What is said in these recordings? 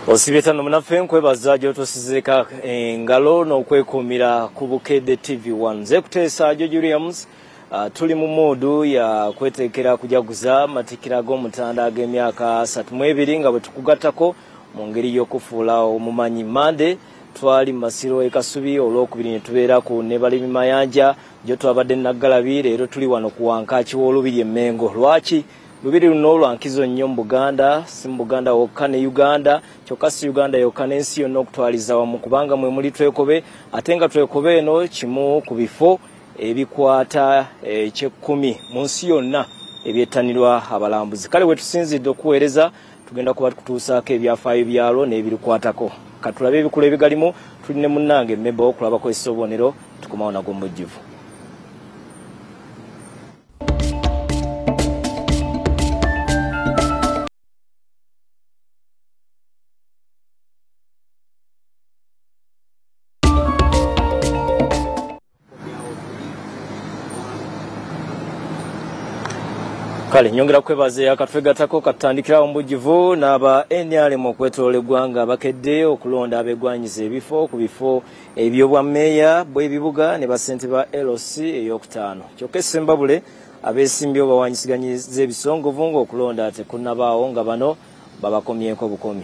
Osibye tano munaffe nkwebaza gy'otusizeeko engalo n'okwekuumira ku Bukedde TV1. Nze Kuteesa George Williams, tuli mu moodu ya kweteekera kujaguza matikkira g'omutanda ag'emyaka 32 nga bwe tukugattako mu ngeri y'okufuula omumanyi. Mande twali mu Masiro e Kasubi, olwokubiri ne tubeera ku Nebalimi Mayanja gye twabadde Naggalabi, leero tuli wano ku Wankaaki w'Olubiri e Mmengo. Lwaki lubiri luno lwa nkizo nnyo mu Buganda, si mu Buganda wokka ne Uganda, kyokka si Uganda yokka n'ensi yonna okutwaliza wamu, kubanga mwe muli Twekobe, ate nga Twekobe eno kimu ku bifo ebikwata ekyekkumi mu nsi yonna ebyettanirwa abalambuzi. Kale we tusinzidde okuweereza tugenda kuba tukutuusaako ebyafaayo byalwo n'ebirukwatako. Katulabe ebikulu ebigalimu, tuli ne munnange Mebo okulabako essobonero, tukomawo nagwo mu bujjuvu. Kale nyongera kwebaza akatwegatako katandikirawo mbujjuvu n'aba NRM okwetoloola eggwanga bakedde okulonda abegwanyiza ebifo ku bifo eby'obwa mmeeya bw'ebibuga ne bassentebe ba LC ey'okutaano. Kyokka Ssembabule abeesimbyewo bawanyisiganyizza ebisongovu ng'okulonda tekunnabaawo nga bano babakomyeko bukomi.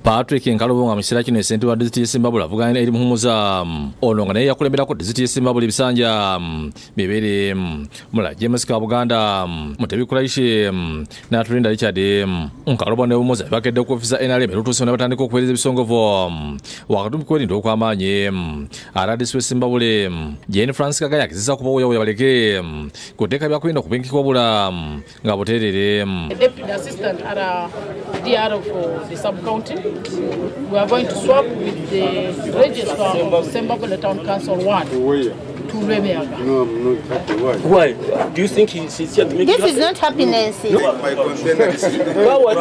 Patrick Nkalubo nga mu kiseera kino ssentebe wa disitulikiti y'e Ssembabule avuganya eri Muhumuza, ono nga naye yakulemberako disitulikiti y'e Ssembabule ebisanja bibiri, mulala James Kabuganda, Mutebi Kuraishi n'Atulinda Richard. Nkalubo ne Muhumuza bakedde ku ofiisi za NRM erutuuse ne batandika okuweereza ebisongovu wakati mu kwerinda okw'amaanyi. RDC w'e Ssembabule Jane Francis Kagaya agezezza okubawuyaawuya baleke kuteeka byakwerinda okubinkika wabula nga buteerere. Deputy Assistant DR for the sub-county. We are going to swap with the registrar of Ssembabule Town Council 1 to Lwemiyaga. No, I'm not happy. Why? Why? Do you think he's here to make This you is not happiness. No. My container is Coward.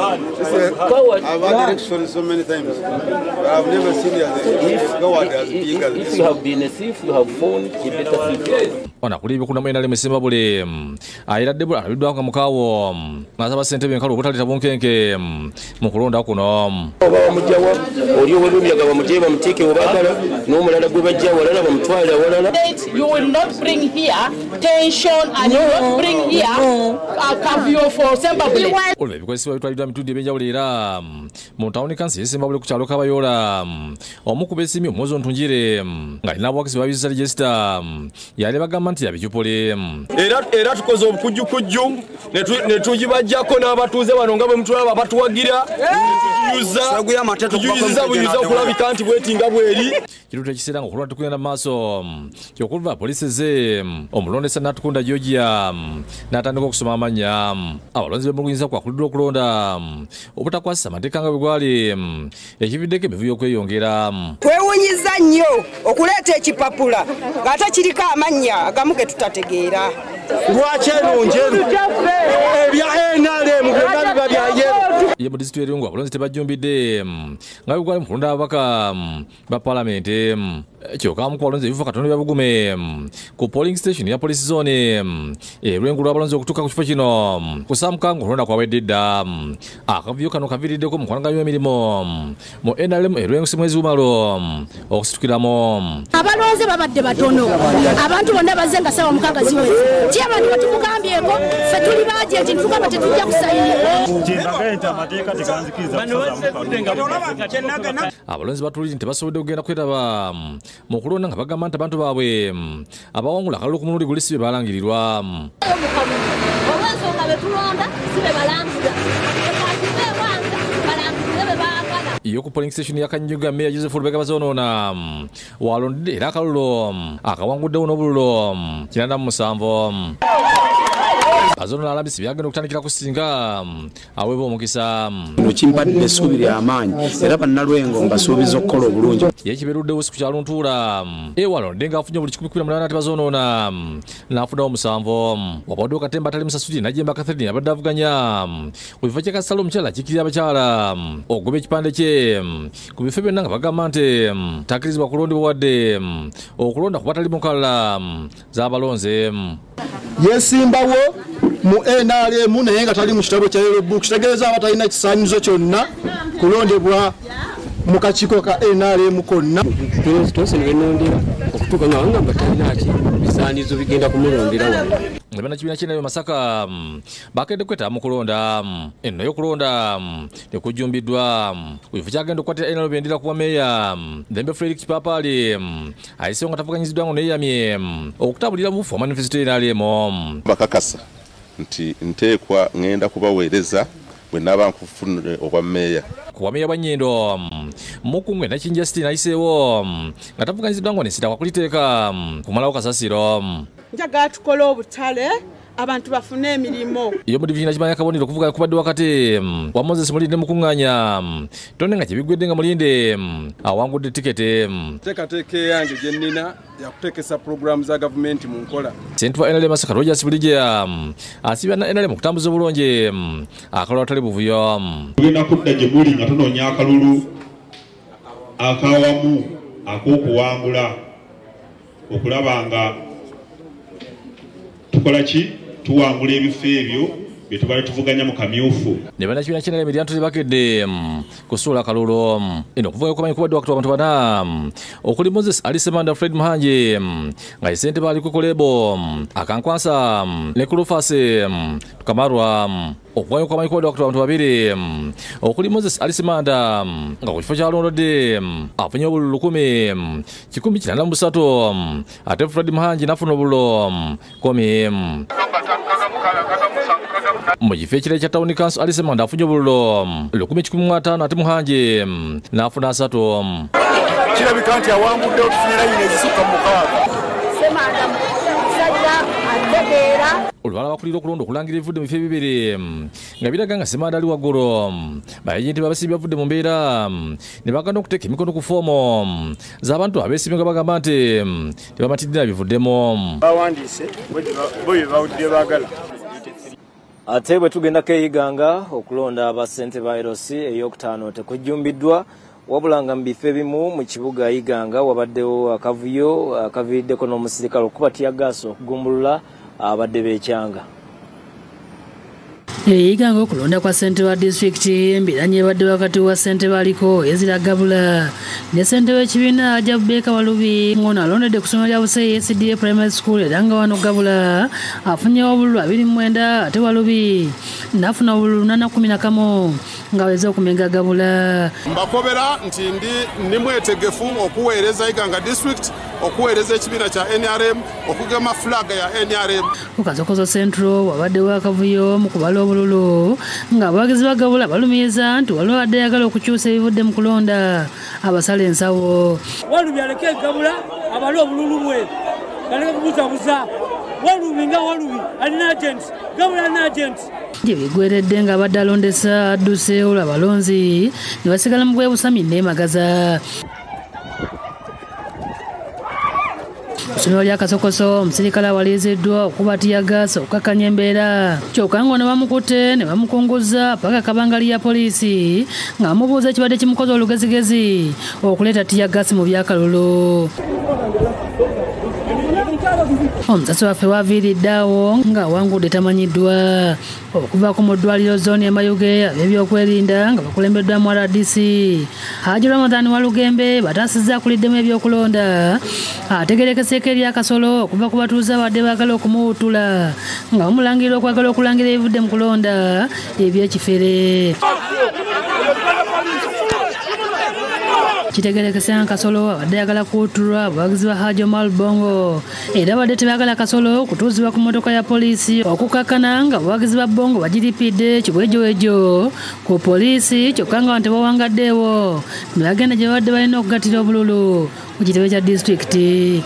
Coward. I've had elections so many times, but I've never seen a coward as big as this. If you have been a thief, you have found a better thief. Ono akulira ebyokulonda mu NRM e Ssembabule ayiradde alabiddwako nga mukaawo n'asaba ssentebe Nkalubo obutaleeta bunkenke mu kulonda kuno. Oba bamugyawa oli ow'Elwemiyaga bamugye bamuteeke we baagala, n'omulala gwe bajja walala bamutwale awalala. You will not bring here tension and you will not bring here a curfew for Ssembabule. Olwo ebikozesebwa bitwaliddwa mu bitundu eby'enjawulo era mu tawuni kansi y'e Ssembabule ku kyalo Kabayoola, omu ku beesiimye Omuwozi Ntunjire ng'alina abawagizi babizza regisita yali bagamba nti yabicupule. Era tukoze obukujjukujju ne tugibajjako n'abatuuze bano nga bwe mutulaba batuwagira, tujuyuza buyuza okulabika nti bwetinga bweri. Kiruta ekiseera ng'okulonda tukugenda mu maaso, ky'okuva poliisi ze omulondesa Natukunda Georgia n'atandika okusoma amannya. Abalonzi bemulugunyiza kwakuliddwa okulonda obutakwasisa amateeka nga bwe gwali, ekividdeko emivuyo okweyongera. Twewuunyiza nnyo okuleeta ekipapula ng'ate kiriko amannya agamu ge tutategeera. Lwaki eno njeru? Ebya NRM byonna biba bya yero. Ye mu disitulikiti y'e Lwengo abalonzi tebajjumbidde nga bwe gwali mu kulonda ababaka ba paalamenti. Kyokka abamu ku balonzi ebifo katono byabugume ku polling station ya police zone e Lwengo lw'abalonzi okutuuka ku kifo kino ku ssaawa mukaaga ng'okulonda kwawedde dda. Akavuyo kano kaviiriddeko mu mukwanaganyi w'emirimu mu NRM e Lwengo Simwezi Umalo okusitukiramu. Abalonzi babadde batono, abantu bonna bazze nga ssaawa mukaaga ziweze. Ki abantu batukugambyeko ffe tuli baajenti ntugamba tetujja kusayinira. Abalonzi batulidde nti tebasobodde kugenda kweraba mu kulonda nga bagamba nti abantu baabwe abawangula akalulu ku mulundi guli si be balangirirwa. Olw'ensonga be tulonda si be balangirira. Balangirire be baagala. Yo ku polling station ya Kanyuga Meya Joseph Lubega Bazonoona walondedde era akalulu akawanguddewo n'obululu 97. Bazonoona alambise byagenda okutandikira kusinga aweebwa omukisa. Kino kimpadde essuubi ly'amaanyi era bannalwengo mbasuubiza okukola obulungi. Ye kibeeruddewo si ku kyalo Ntuula ewalonde ng'afunye buli 118 ate Bazonoona n'afunawo 7. Wabaddewo Katemba atali musasuli Najjemba Catherine abadde avuganya ku kifo ky'e Kasalo omukyala akiikirira abakyala okugoba ekipande kye ku bifo byonna nga bagamba nti takkirizibwa kulondebwa wadde okulonda kuba tali mu nkalala z'abalonze. Yesimbawo mu NRM naye nga tali mu kitabo kya Yellow Book, kitegeeza abatalina kisaanyizo kyonna kulondebwa mu kakiiko ka NRM konna. Okutuuka nga ngamba talina ki bisaanyizo bigenda kumulondera wano. Bannakibiina ky'NRM Masaka bakedde kwetaba mu kulonda. Enno y'okulonda tekujjumbiddwa ku kifo kyagenda okukwatira NRM bendera kuwa meeya Ddembe Frederick Kipapaali ayiseewo nga tavuganyiziddwa ngo neeyamye okutabulira bufu manifesito y'NRM. Bakakasa nti nteekwa ngenda kubaweereza bwe naaba nkufunire obwa meeya. Kuwa meeya bwa Nnyindo Mukungwe Nakinja Justine ayiseewo nga tavuganyiziddwa ngo nesira kwakuliteeka kumalawo kasasiro. Njagala tukole obutale abantu bafune emirimu. Iyo mu division kimanya kabonero kuvuga kubadde wakati wa Moses Mulinde mukunganya tonde nga kibigwedde nga Mulinde awangudde tikete. Teekateeka eyange gye nnina yakuteekesa pulogulaamu za gavumenti mu nkola. Ssentebe wa NRM Masaka Rogers Bulijja asibya na NRM okutambuza obulungi akalulu atali buvuyo. Tugenda kudda gye muli nga tunoonya akalulu akawamu ak'okuwangula okulaba nga tukola ki tuwangula ebifo ebyo bye tubadde tuvuganya mu kamyufu. Ne bannakibiina ky'NRM eryantuze bakedde kusuula akalulu. Eno okuvuga okumanyi kubadde wakati w'abantu bana okuli Moses Ali Ssemanda, Fred Muhangi nga ye ssentebe aliko ku Lebo Akankwasa ne Kulufasi Tukamarwa. Okuvuga okumanyi kubadde wakati w'abantu babiri okuli Moses Ali Ssemanda nga ku kifo ky'alondodde afunye obululu 1,183 ate Fred Muhangi n'afuna obululu 10. Mu kifo ekirala kya Town Council Ali Ssemanda afunye obululu 1,150 ate Muhangi n'afuna 3. Kirabika nti awangudde otufunye layini ezisukka mu 6. Ssemanda musajja ategeera. Olwala abakulira okulonda okulangira ebivudde mu bifo ebibiri nga biraga nga Ssemanda ali waggulu. Bayejenti b'abasiibi bavudde mu mbeera ne bagenda okuteeka emikono ku foomu z'abantu abeesiimye nga bagamba nti tebamatidde na bivuddemu. Bawandiise bo bye baagala. Ate bwe tugendako e Iganga okulonda abassentebe ba LC ey'okutaano tekujjumbiddwa, wabula nga mu bifo ebimu mu kibuga Iganga wabaddewo akavuyo akaviiriddeko n'omusirikale okuba tiyagaasi okugumbulula abadde b'ekyanga. Iganga okulonda kwa ssentebe wa disitulikiti embiranye ebadde wakati wa ssentebe aliko Ezra Gabula ne ssentebe w'ekibiina Ajab Baker Walubi ng'ono alondedde ku ssomero lya Buseyi SDA Primary School era nga wano Gabula afunyewo obululu 29 ate Walubi n'afuna obululu 811 ng'aweze okumenga Gabula. Mbakobera nti ndi mwetegefu okuweereza Iganga district, okuweereza ekibiina kya NRM, okugema flag ya NRM. Ku Kasokoso Central wabaddewo akavuyo mu kubala obululu ng'abawagizi ba Gabula balumiriza nti waliwo abadde ayagala okukyusa ebivudde mu kulonda abasala ensawo. Walubi aleke Gabula abale obululu bwe baleke kubuzabuza. Walubi nga Walubi alina agent, Gabula alina agent. Gye bigweredde ng'abadde alondesa adduse olwo abalonzi ne basigala mu bwebusami n'emagaza. Ku ssomero lya Kasokoso omusirikale awaliriziddwa okuba tiyagaasi okukakkanya embeera kyokka ng'ono bamukutte ne bamukunguza paka kabangali ya poliisi ng'amubuuza ekibadde kimukoze olugezigezi okuleeta tiyagaasi mu by'akalulu. Omusasi waffe waviiridde awo ng'awangudde tamanyiddwa okuvaako mu ddwaliro zooni e Mayuge ab'ebyokwerinda nga bakulembeddwamu RDC Haji Ramadhan Walugembe bataasizza akuliddemu ebyokulonda ategerekeseeko eri akasolo okuva ku batuuze abadde baagala okumuwutula nga bamulangirira okwagala okulangira ebivudde mu kulonda ebyekifere. Kitegerekese nga Kasolo abadde ayagala kuwutulwa abawagizi ba Haji Omar Bongo era abadde tebaagala Kasolo okutuuzibwa ku mmotoka ya poliisi okukakkana nga abawagizi ba Bongo bagiripidde kibwejowejo ku poliisi kyokka nga abantu tebawangaddeewo ne bagenda gye babadde balina okugattira obululu ku kitebe kya disitulikiti.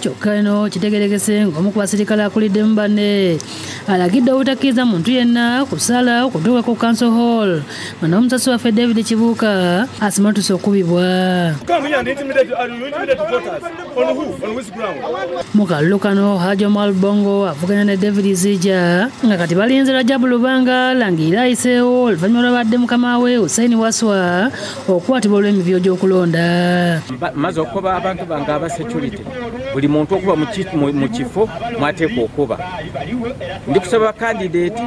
Kyokka eno kitegerekese ng'omu ku basirikale akuliddemu banne Alagidde obutakkiriza muntu yenna kusala okutuuka ku Council Hall nga n'omusasi waffe David Kibuuka asimatuse okubibwa. Mu kalulu kano Haji Omar Bongo avuganya ne David Zija nga kati balinze Rajabu Lubanga langirira ayiseewo oluvannyuma lw'abadde mukama we Hussein Waswa okukwatibwa olw'emivuyo gy'okulonda. Maze okuba abantu bange aba security buli muntu okuba mu kifo mwateekwa okuba. Ndi kusaba candidate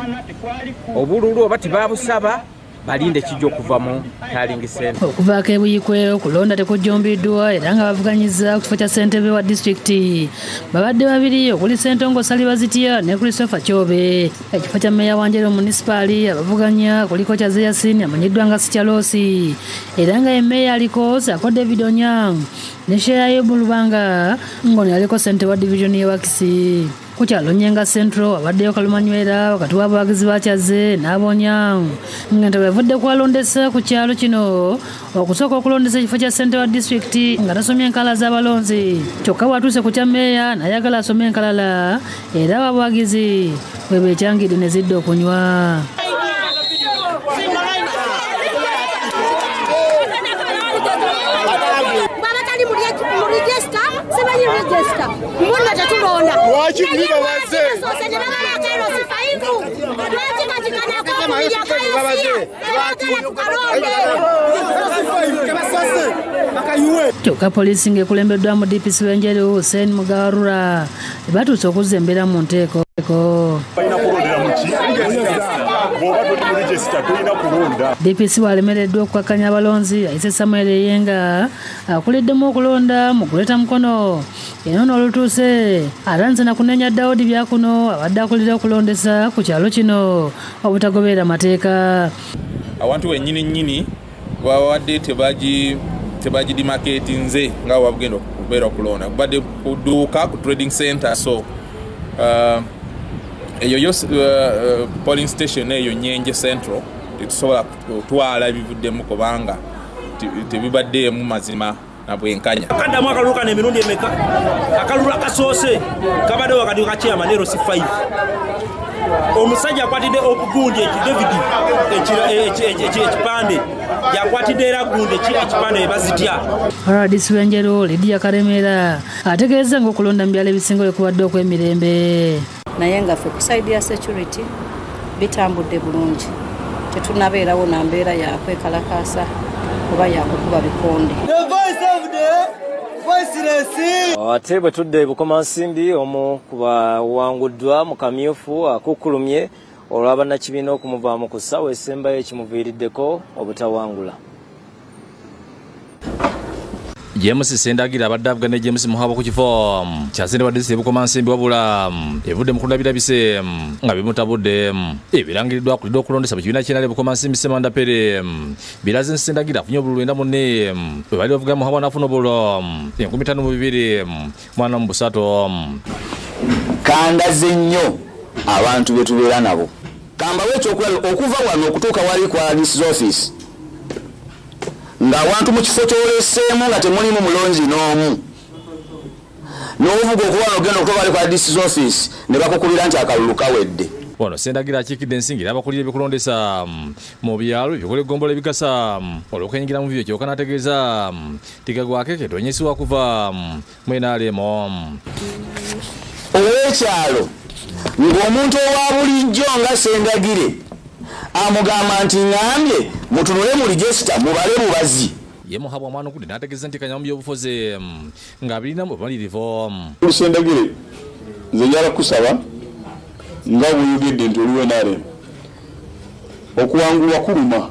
obululu oba tebabusaba balinde kijja okuva mu tallying center. Okuvaako ebuyikwe okulonda tekujjumbiddwa era nga bavuganyiza ku kifo kya ssentebe wa disitulikiti babadde babiri okuli Ssentongo Saliba Zitya ne Christopher Kyobe. Ekifo kya mmeeya wa Njeru munisipaali abavuganya kuliko Kyaze Yasin amanyiddwa nga Sikyaloosi era nga ye mmeeya aliko ssaako David Onyang ne Sheikh Ayubu Lubanga ng'ono yaliko ssentebe wa divizoni y'e Wakisi. Ku kyalo Nyenga Central abaddeyo Kalumanywera wakati w'abawagizi ba Kyaze n'ab'Onyang nga entebe evudde kubalondesa ku kyalo kino okusooka okulondesa ekifo kya ssentebe wa disitulikiti nga tasomye enkalala z'abalonzi kyokka bw'atuuse ku kya mmeeya n'ayagala asome enkalala era abawagizi bwe beekyangidde ne zidda okunywa. Kyokka poliisi ng'ekulembeddwamu DPC w'Enjeru Hussein Mugarura batuuse okuzza embeera mu nteeko. DPC bw'alemereddwa okukakkanya abalonzi ayise Samuel Eyenga akuliddemu okulonda mu kuleeta mukono era ono olutuuse atandise na kunenya Daudi Byakuno abadde akulira okulondesa ku kyalo kino obutagoberera mateeka. Awantu wennyini nnyini bawadde tebagidimaketinze nga wabugenda okubeera okulonda kubadde ku dduuka ku trading center so eyo yo polling station eyo Nyenje Central tetusobola kutwala ebivuddemu kubanga tebibaddeemu mazima na bwenkanya. Akaddamu akalulu kano emirundi emeka? Akalulu akasoose kabadde wakati ka chairman ero C5. Omusajja akwatidde obugundi David ekipande yakwatidde era gundi ekipande bazitya. RDC w'Enjeru Lydia Karemera ategeezza ng'okulonda mu byalo ebisinga bwe kubadde okw'emirembe. Naye nga ffe ku side ya security bitambudde bulungi, tetunabeerawo na mbeera ya kwekalakaasa oba yakukuba bikonde. Ate bwe tudde Bukomansimbi omu ku bawanguddwa mu kamyufu akukkulumye olw'abannakibiina okumuvaamu ku ssaawa esembayo ekimuviiriddeko obutawangula. James Ssendagira abadde avuganya ne James Muhabo ku kifo kya ssentebe wa disitulikiti y'e Bukomansimbi wabula evudde mu kulonda birabise nga bimutabudde. Ebirangiriddwa akulidde okulondesa mu kibiina ky'NRM Bukomansimbi Ssemanda Pere biraze Ssendagira afunye obululu 94 bwe bali bavuganya Muhabo n'afuna obululu 5243. Kandaze nnyo abantu be tubeera nabo. Kambawe ekyokulabirako okuva wano okutuuka wali ku RDC's office ng'awantu mu kifo ky'oleseemu nga temulimu mulonzi n'omu n'ovuga okuba ogenda okutuuka wali ku RDC's office ne bakukubira nti akalulu kawedde. Wano Ssendagira akiikidde ensingo era abakulira ebyokulondesa mu byalo ebikola eggombolola ebigasa olw'okwenyigira mu byo kyokka n'ategeeza tigagwako ketonyesibwa kuva mu NRM. Ow'ekyalo ng'omuntu owa bulijjo nga Sendagire amugamba nti ŋŋambye mutunule mu register mubale bubazi. Ye Muhabo amwanukudde n'ategeeza nti kanya mu byobufuzi ng'abirina mu bumalirivu. Sendagire nze njala kusaba nga bw'oyogedde nti oliwo NRM okuwangulwa kuluma,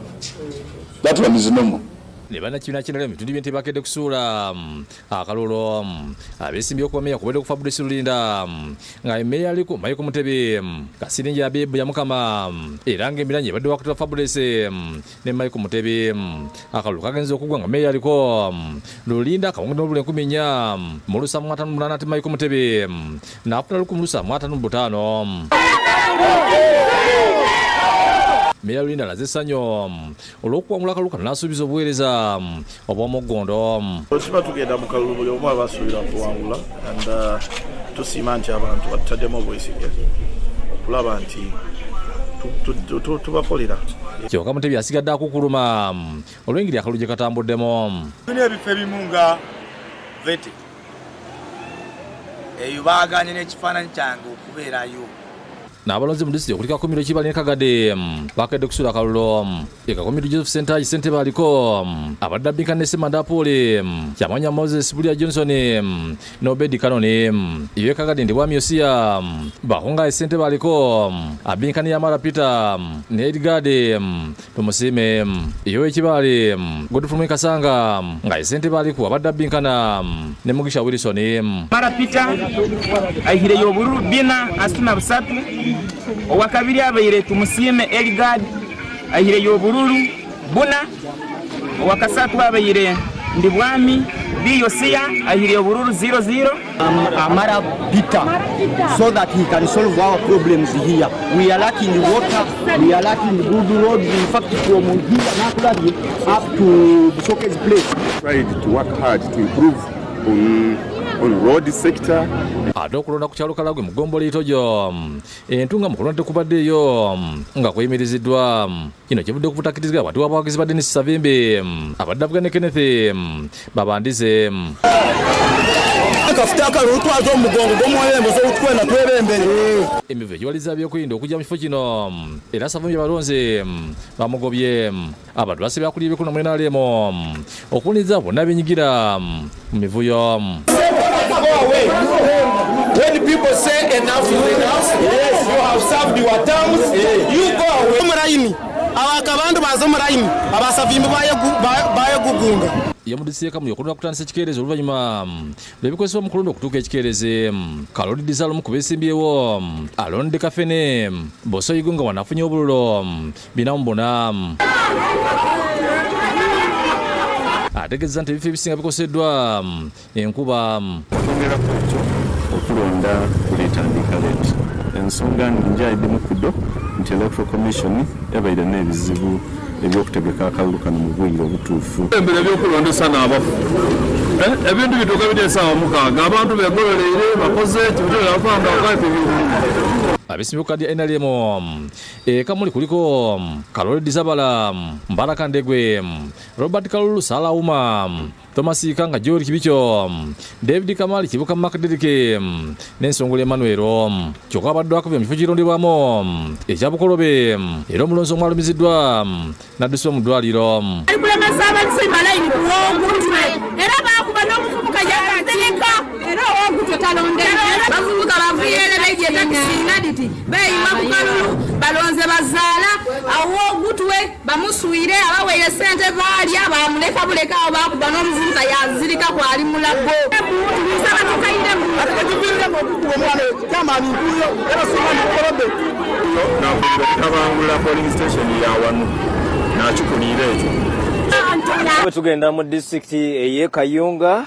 that one is normal. Ne bannakibiina ky'NRM ebitundu by'entebe bakedde kusuula akalulu abeesimbye okuba mmeeya kubadde ku Fabrice Lulinda nga emmeeya aliko Michael Mutebi Kasiringi Abibu Yamukama era ng'embiranye ebadde wakati wa Fabrice ne Michael Mutebi. Akalulu kagenze okugwa nga mmeeya aliko Lulinda akawungu n'obululu 4758 ate Michael Mutebi n'afuna 1755. Meya Lulinda alaze essanyu olw'okuwangula akalulu kano n'asuubiza obuweereza obw'omuggondo. Tuba tugenda mu kalulu buli omu aba asuubira kuwangula and tusiima nti abantu batutaddemu obwesige okulaba nti tubakolera. Kyokka Mutebi asigadde akukuluma olw'engeri akalulu gye katambuddemu. Tulina ebifo ebimu nga Vete eyo baagaanye n'ekifaananyi kyange okubeerayo. N'abalonzi mu disitulikiti okuli Kakumiro Kibali ne Kagade bakedde kusula akalulu. E Kakumiro Joseph Sentayi ssentebe aliko abadde abbinkana ne Ssemanda Paul, Kyamanya Moses Bulya Johnson ne Obedi Kanoni. Iwe Kagade ndi Bwami Yosiya Bahunga ssentebe aliko abbinkana Yamara Peter ne Edgard Tumusiime. Iwe Kibali Godfrey Kasanga nga ssentebe aliko abadde abbinkana ne Mugisha Wilson. Mara Peter ahireyo obululu 463. Owakabiri abaire Tumusiime Eligad ahireyo obululu 4. Owakasatu abaire Ndibwami Biyosiya ahireyo obululu 00. Amara Peter, so that he can solve our problems here. We are lacking water, we are lacking good roads. In fact, from here Nakulabye up to Busoke's place. Tried to work hard to improve on road sector. Ate okulonda ku kyalo Kalagwe mu ggombolola Itojo entunga mu kulonda tekubaddeeyo nga kuyimiriziddwa. Kino kivudde ku butakkiriziganya wakati w'abawagizi ba Denis Savimbi abadde avuganya ne Kenneth Babandize. Emivuyo egiwaliza ebyokwerinda okujja mu kifo kino era Savimbi abalonzi bamugobye. Abantu basabye akulira ebyokulonda mu NRM okuwuliriza bonna abenyigira mu mivuyo. When people say enough is enough, yes, you have served your terms, you go away. Omuraini, abakabantu baza omuraini, abasavimbi bayegugunga. Yamudisiye kamu yokulonda kutandisa ekikeerezi oluvannyuma lw'ebikozesebwa mu kulonda okutuuka ekikeerezi. Kaloli Dizalo mu kubeesimbyewo alonde Kafene Bosoyigo nga wanafunye obululu 44. Ategeeza nti ebifo ebisinga bikoseddwa enkuba. Okwongerako ekyo okulonda kuleetandika leeti. Ensonga njayiddemu kuddo nti Electoral Commission yabaire n'ebizibu ebyokutegeka akalulu kano mu bwire obutuufu. Embere ebyokulondesa n'abafu ebintu bituuka biri essaawa 6 abantu beegololeire bakoze kibitolera bapanga bakaipe. Abeesimbyewo ku kkaadi ya NRM Kamuli kuliko Kaloli Dizabala, Mbaraka Ndegwe, Robert Kalulu Salauma, Thomas Ikanga George Kibicho, David Kamali Kibuka Makdirike n'Ensongole Emmanuel. Kyokka abadde akuvye mu kifo kirondebwamu ekya Bukolobe era omulonzi omu alumiziddwa n'addusibwa mu ddwaliro. Alikulemesa abasimba layini ku w'ogutwe era baakuba n'omuvubuka yabatereka era ow'ogutwe talondera. Bavubuka bavuyeere beegye takisi ngaditi beeyima ku kalulu balonze bazaala ow'ogutwe bamusuire abaweeye ssente baalya bamuleka buleka awo baakuba n'omuvubuka yazirika kwali mulago. Nakubangula polling station ya wano nakikulira ekyo. Tugenda mu disitulikiti ey'e Kayunga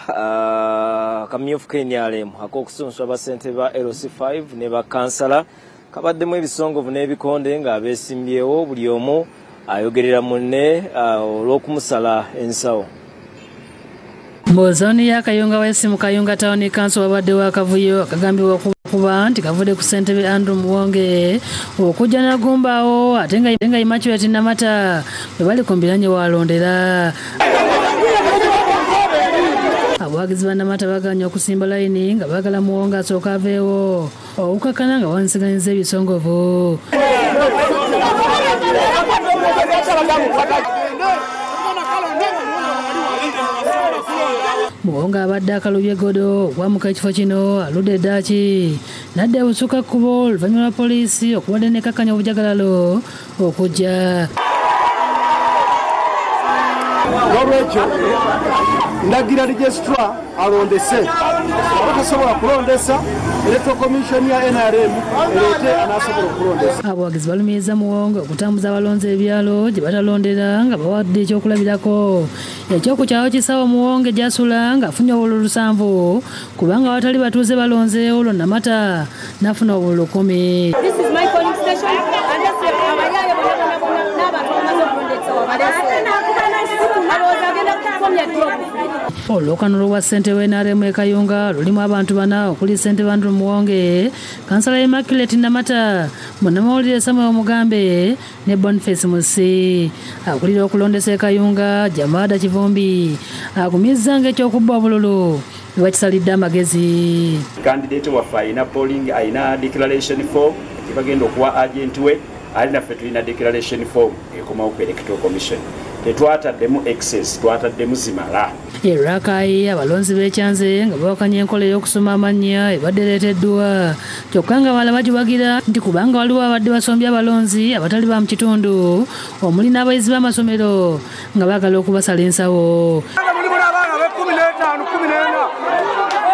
kamyufu k'NRM ak'okusunsula bassentebe ba LC5 ne bakansala kabaddemu ebisongovu n'ebikonde ng'abeesimbyewo buli omu ayogerera munne olw'okumusala ensawo. Mu zooni ya Kayunga West mu Kayunga Town Council wabaddewo akavuyo akagambibwa okuba nti kavudde ku ssentebe Andrew Muwonge okujja n'agumbaawo ate nga Immaculate Namata bwe bali ku mbiranye w'alondera. Abawagizi ba Namata bagaanye okusimba layini nga baagala Muwonge asooke aveewo okukakkana nga wansiganyiza ebisongovu. Muwonge abadde akalubye godo okwamuka ekifo kino aludde eddaaki n'adda ebusukka kkubo oluvannyuma lwa poliisi okubadde n'ekkakkanya obujagalalo okujja. N'olwekyo ndagira registrar alondese oba tasobola kulondesa Electoral Commission ya NRM ereete anaasobola okulondesa. Abawagizi balumiriza Muwonge okutambuza abalonzi ebyalo gye batalondera nga bawadde ekyokulabirako ekyokukyalo kisawo Muwonge gy'asula ng'afunye obululu 7 kubanga awatali batuuze balonze olwo Namata n'afuna obululu 10. This is my polling station and that's abayaye bonna bonna n'abantu bamaze okulonda ekisawo baleese. Olwokano lwa ssentebe w'NRM e Kayunga lulimu abantu bana okuli ssentebe Andrew Muwonge, kansala Immaculate Namata, munnamawulire Samuel Mugambe ne Boniface Musi. Akulira okulondesa e Kayunga Jamada Kivumbi agumizza ng'ekyokubba obululu bakisalidde amagezi. Candidate waffe alina polling, alina declaration form gyebagenda okuwa agent we, ali naffe tulina declaration form ekomawo ku Electoral Commission. Tetwataddemu excess, twataddemu zimala. Erakayi abalonzi b'ekyanze nga bawakanya enkola ey'okusoma amannya ebadde ereeteddwa, kyokka nga balala bagiwagira nti kubanga waliwo abadde basombye abalonzi abatali ba mu kitundu omuli n'abayizi b'amasomero nga baagala okubasala ensawo. Mulimu n'abaana ab'e15, 14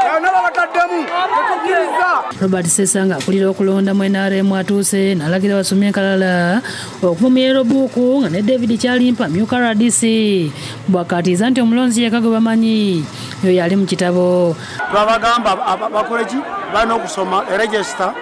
bonna babataddemu, tetukkiriza. Robert Sesanga akulira okulonda mu NRM atuuse n'alagira basomye enkalala okuva mu Yellow Book nga ne David Kyalimpa amyuka RDC bw'akatiza nti omulonzi yekka gwe bamanyi oyo yali mu kitabo. Twabagamba bakole ki, balina okusoma register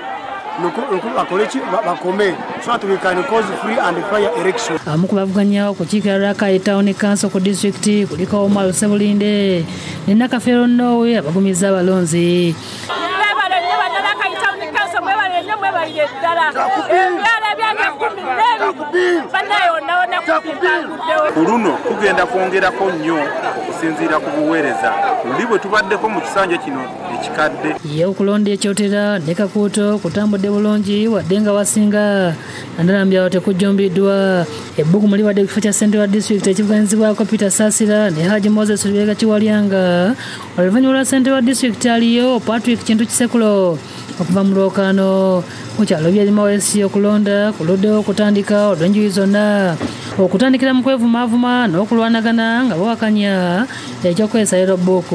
bakole ki, bakome so that we can cause free and fair election. Abamu ku bavuganya okukiikirira Rakai Town Council ku disitulikiti kuliko Omar Ssebulinde ne Nakafeero Nowe abagumizza abalonzi. Mwebale nnyo bannalakayi Town Council, mwebale nnyo, mwebalire ddala. Ebyalo ebyange 12 bannaye wonna kuguddewo. Ku luno tugenda kwongerako nnyo okusinziira ku buweereza luli bwe tubaddeko mu kisanja kino ekikadde. Ye okulonda ekyotera ne Kakuuto kutambudde bulungi wadde nga wasinga naddala mu byalo tekujjumbiddwa. Ebbugumu libadde ku kifo kya ssentebe wa disitulikiti ekivuganyizibwako Peter Saasira ne Haji Moses Lubega Kiwalyanga oluvannyuma lwa ssentebe wa disitulikiti aliyo Patrick Kintu Kisekulo okuva mu lwokaano. Ku kyalo Byerima West okulonda kuluddewo okutandika olw'enjuyi zonna okutandikira mu kwevumaavuma n'okulwanagana nga bawakanya ekyokwesa Yellow Book.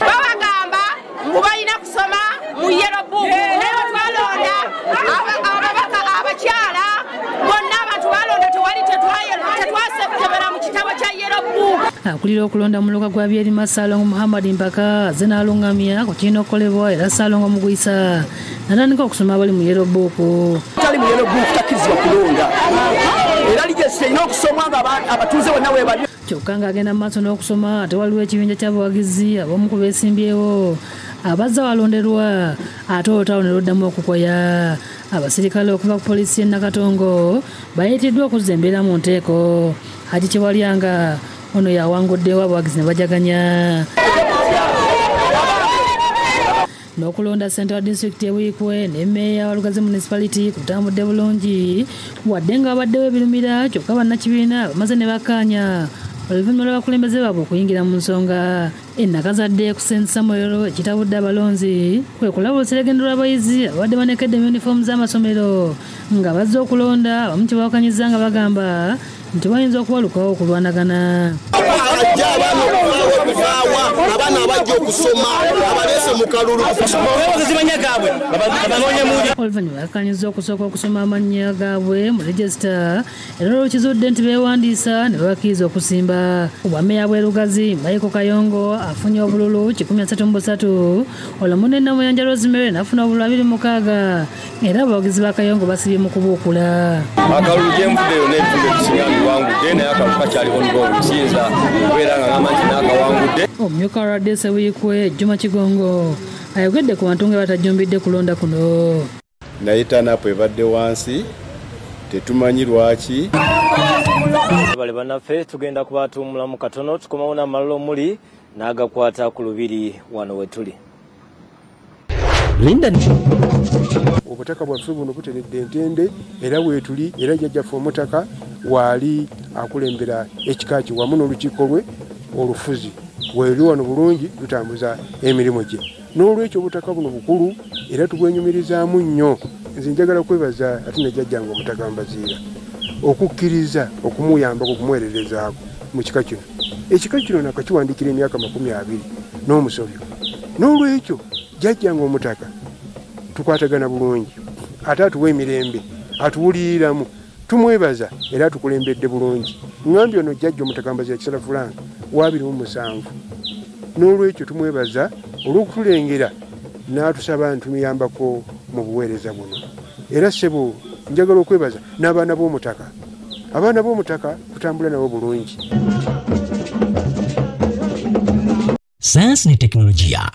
Babagamba ngu balina kusoma mu Yellow Book, naye twalonda ababaka abakyala bonna abantu balonda tewali tetwasekebera mu kitabo kya Yellow Book. Akulira okulonda mu muluka gwa Byerima Ssalongo Muhammad Mpaka azze n'alungamya ku kirina okukolebwa era Ssalongo Mugwisa n'atandika okusoma abali mu Yellow Book. Tali mu Yellow Book takkirizibwa kulonda era ligesita erina okusomwa nga abatuuze bonna we bali. Kyokka ng'agenda mu maaso n'okusoma ate waliwo ekibinja ky'abawagizi ab'omu ku beesimbyewo abazza walonderwa ate olutalo ne luddamu okukoya. Abasirikale okuva ku poliisi y'e Nakatongo bayitiddwa okuzza embeera mu nteeko. Haji Kiwalyanga ono yawanguddewo abawagizi ne bajaganya. N'okulonda ssentebe wa disitulikiti e Buikwe ne mmeeya wa Lugazi Municipality kutambudde bulungi wadde nga wabaddewo ebirumira, kyokka bannakibiina bamaze ne bakkaanya oluvannyuma lw'abakulembeze baabwe okuyingira mu nsonga. Ennakazadde ku St Samuel ekitabudde abalonzi kwe kulaba oluseregendo lw'abayizi ababadde banekedde mu yunifoomu z'amasomero nga bazze okulonda, abamu kye bawakanyizza nga bagamba nti bayinza okubalukawo okulwanagana. Ajja abaana okuvaawa, abaana abajja okusoma abaleese mu kalulu. Oluvannyuma bakkaanyizza okusooka okusoma amannya gaabwe mu regisita era olwokizudde nti beewandiisa ne babakkiriza okusimba. Obwammeeya bw'e Lugazi Michael Kayongo afunye obululu 133, olwo munne Namuyanja Rosemary n'afuna obululu 26 era abawagizi ba Kayongo basibye mu kubuukula. Akalulu gye nvuddeyo n'ebitundu ebisinga mbiwangudde naye akalulu kakyali ongoing, siyinza kubeera nga ngamba nti naakawangudde. Omumyuka wa RDC Buikwe Juma Kigongo ayogedde ku bantu nga batajjumbidde kulonda kuno. Naye tanapu ebadde wansi tetumanyi lwaki. Bale bannaffe tugenda kubatuumulamu katono tukomawo n'amalala omuli n'agakwata ku lubiri wano we tuli. Linda obutaka bwaffe buno buteredde entende era weetuli era jjajjaffe omutaka waali akulembera ekika kye wamu n'olukiiko lwe olufuzi weeri wano bulungi tutambuza emirimu gye. N'olwekyo obutaka buno bukulu era tubwenyumirizaamu nnyo. Nze njagala kwebaza ate ne jjajjange omutaka Mbaziira okukkiriza okumuyambako okumuweererezaako mu kika kino. Ekika kino nakakiwandiikira emyaka 20 n'omusobyo. N'olwekyo jjajjange omutaka tukwatagana bulungi ate atuwa emirembe atuwuliriramu tumwebaza era atukulembedde bulungi. Ŋŋambye ono jjajja omutaka Mbaziira Kisala Frank wa 27. N'olwekyo tumwebaza olw'okutulengera n'atusaba ntumuyambako mu buweereza buno. Era ssebo njagala okwebaza n'abaana b'omutaka. Abaana b'omutaka tutambula nabo bulungi. Sayansi ne tekinologiya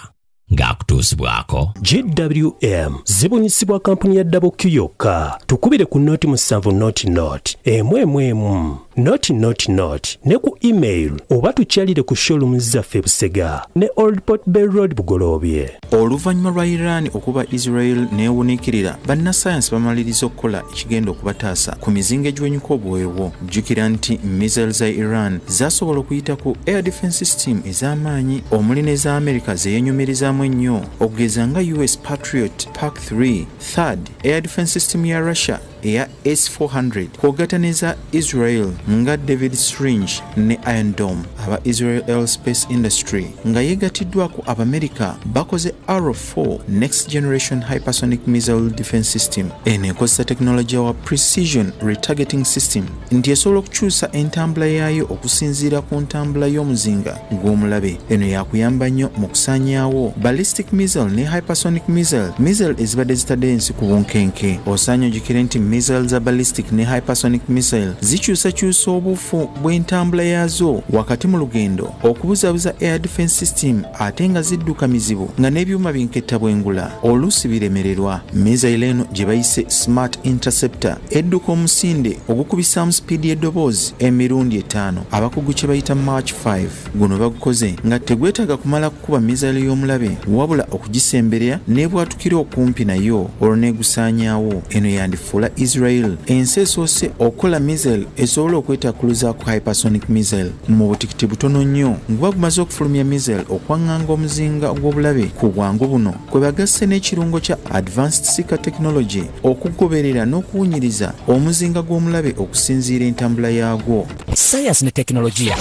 ng'akutuusibwako GWM zibunyisibwa kampuni ya Double Q yokka. Tukubire ku 07 0 0 1 1 0 0 0 ne ku email oba tukyalire ku showroom zaffe Busega ne Old Port Bell Road Bugoloobye. Oluvannyuma lwa Iran okuba Israel neewuniikirira, bannasayansi bamaliriza okukola ekigenda okubataasa ku mizinga egiwenyuka obuweewo. Jjukira nti missiles za Iran zasobola okuyita ku air defense system ez'amaanyi omuli n'eza America zeyeenyumirizaamu ennyo, okugeza nga US Patriot PAC 3, THAAD air defense system ya Russia eya S-400 kw'ogatta n'eza Israel nga David Sling ne Iron Dome. Aba Israel Aerospace Industry nga yeegatiddwako Abamerika bakoze Arrow 4 Next Generation Hypersonic Missile Defense System. Eno ekozesa tekinologiya wa Precision Retargeting System nti esobola okukyusa entambula yaayo okusinziira ku ntambula y'omuzinga gw'omulabe. Eno yakuyamba nnyo mu kusaanyaawo ballistic missile ne hypersonic missile, missile ezibadde zitadde ensi ku bunkenke. Osaanye ojjukire nti missile za ballistic ne hypersonic missile zikyusakyusa obufu bw'entambula yaazo wakati mu lugendo okubuzaabuza air defense system, ate nga zidduka mizibu nga n'ebyuma binketta bwengula oluusi biremererwa. Missile eno gye bayise Smart Interceptor edduka omusinde ogukubisaamu sipiidi y'eddoboozi emirundi 5, abakugu kye bayita March 5. Guno bagukoze nga tegwetaaga kumala kukuba missile y'omulabe wabula okugisemberera n'ebwatukira okumpi nayo olwo n'egusaanyaawo. Eno yandifuula Israel ensi esoose okukola missile esobola okwetakkuluzaako hypersonic missile mu butikiti butono nnyo nga gumaze okufulumya missile okwaŋŋanga omuzinga gw'obulabe ku bwangu buno kwe bagasse n'ekirungo kya Advanced Seeker Technology okugoberera n'okuwunyiriza omuzinga gw'omulabe okusinziira entambula yaagwo. Sayansi ne tekinologiya.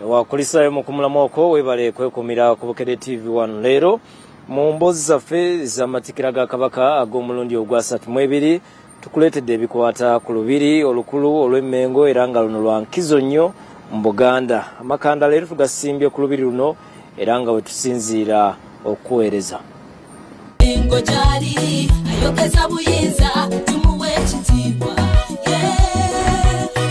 Wakulisayo mu kumulamu okwo, webale kwekumira ku Bukedde TV 1. Leero mu mboozi zaffe z'amatikkira ga Kabaka ag'omulundi ogwa 32 tukuleetedde ebikwata ku lubiri olukulu olw'Emmengo, era nga luno lwa nkizo nnyo mu Buganda. Amakanda leero tugasimbye ku lubiri luno era nga we tusinziira okuweereza. Engo gyali ayogeza buyinza, tumuwe ekitiibwa.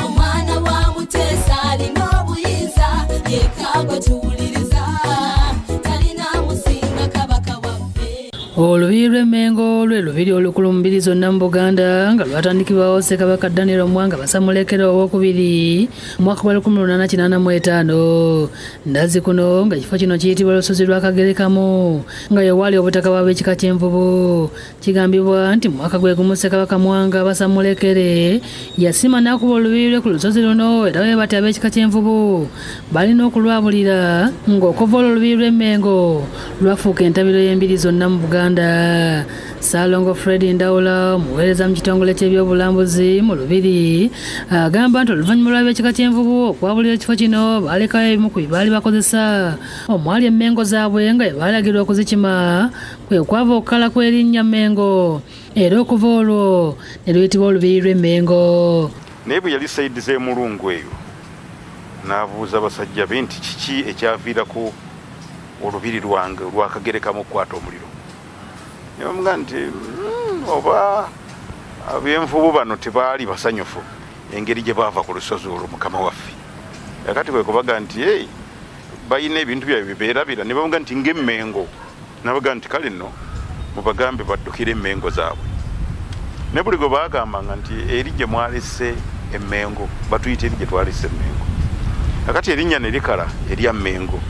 Omwana wa Muteesa alina obuyinza, yekka tuwuliriza, talina musinga Kabaka waffe. Olubiri lw'Emmengo lwe lubiri olukulu mu mbiri zonna mu Buganda nga lwatandikibwawo Ssekabaka Daniel Mwanga Basamulekere Owokubiri mu mwaka gwa 1885. Ndazi kuno nga ekifo kino kiyitibwa Lusozi lwa Kagerekamu nga ye waali obutaka bw'ab'ekika ky'envubu. Kigambibwa nti mu mwaka gwe gumu Ssekabaka Mwanga Basamulekere yasima n'akuba olubiri lwe ku lusozi luno, era bwe bati ab'ekika ky'envubu balina okulwabulira ng'okuva olwo olubiri lw'Emmengo lwafuuka entabiro y'embiri zonna mu Buganda. Ssalongo Fred Ndawula, omuweereza mu kitongole ky'ebyobulambuzi mu Lubiri, agamba nti oluvannyuma lw'ab'ekika ky'envubu okwabulira ekifo kino baalekayo ebimu ku bye baali bakozesa omwali emmengo zaabwe nga bye baalagirwa okuzikima, kwe kwava okukala kw'erinnya Mmengo, era okuva olwo ne luyitibwa olubiri lw'Emmengo. Naye bwe yali sayidi z'emulungu eyo n'abuuza abasajja be nti kiki ekyaviirako olubiri lwange olwakagerekamu okukwata omuliro. Ne bamugamba nti oba ab'envubu bano tebaali basanyufu engeri gye baava ku lusozi olwo mukama waffe. Kakati kwe kubaga nti hey, balina ebintu byabwe beerabira. Ne bamugamba nti ng'emmengo, n'abagamba nti kale nno mubagambe baddukire emmengo zaabwe. Ne buli gwe baagambanga nti eri gye mwalese emmengo, batuyita eri gye twalese emmengo. Kakati erinnya ne likala erya Mmengo.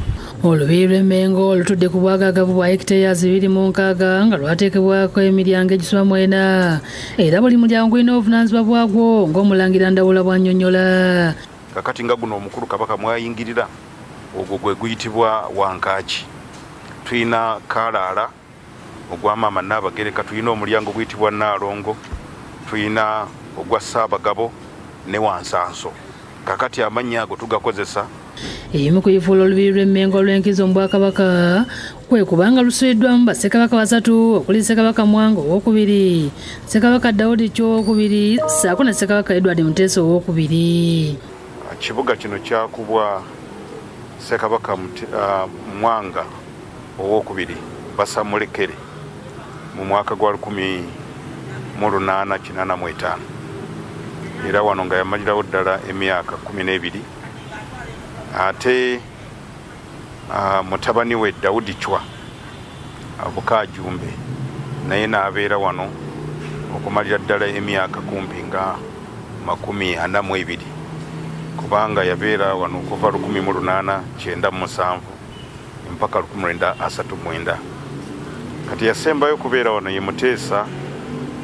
Olubiri lw'Emmengo lutudde ku bwagaagavu bwa hekiteya 260 nga lwateekebwako emiryango egisoba mu 4, era buli mulyango gulina obuvunaanyizibwa bwagwo ng'omulangira Ndawula bw'annyonnyola. Kakati nga guno omukulu Kabaka mwayingirira ogwo gwe guyitibwa Wankaaki. Tulina Kalaala ogwa Maama Nnaabagereka, tulina omulyango guyitibwa Nnaalongo, tulina ogwa Ssaabagabo ne Wansanso. Kakati amannya ago tugakozesa. Ebimu ku bifuula olubiri lw'Emmengo olw'enkizo mu Bwakabaka kwe kubanga lusuliddwamu bassekabaka basatu okuli Ssekabaka Mwanga Owokubiri, Ssekabaka Daudi Chwa Owokubiri ssaako ne Ssekabaka Edward Muteesa Owokubiri. Kibuga kino kyakubwa Ssekabaka Mwanga Owokubiri Basamulekere mu mwaka gwa 1885, era wano nga yamalirawo ddala emyaka 12. Ate Mutabani we Daudi Chwa Bukajumbe naye n'abeera wano okumalira ddala emyaka kumpi nga 42, kubanga yabeera wano okuva 1897 mpaka 1939. Kati yasembayo kubeera wano ye Muteesa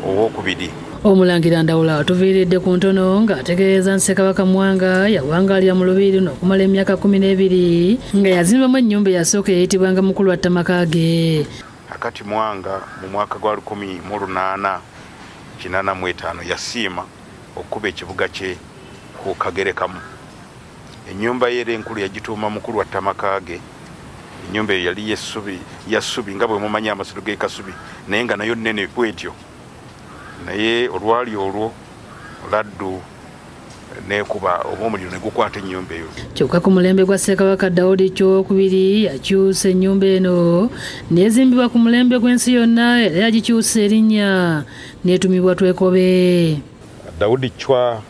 owokubiri. Omulangira Ndawula atuviiridde ku ntono ng'ategeeza nti Ssekabaka Mwanga yawangaalira mu lubiri luno okumala emyaka 12 nga yazimbamu ennyumba eyasooka eyayitibwanga Mukulu wa Ttamakage. Akati Mwanga mu mwaka gwa 1885 yasiima okuba ekibuga kye ku Kagerekamu. Ennyumba ye era enkulu yagituuma Mukulu wa Ttamakage. Ennyumba eyo yali yassubi nga bwe mumanyi amasiro g'e Kasubi, naye nga nayo nnene bw'etyo. Naye olwali olwo laddu nekuba oba omuliro ne gukwata ennyumba eyo. Kyokka ku mulembe gwa Ssekabaka Daudi Chwa II yakyusa ennyumba eno n'ezimbibwa ku mulembe gw'ensi yonna, era yagikyusa erinnya n'etumibwa Twekobe. Daudi Chwa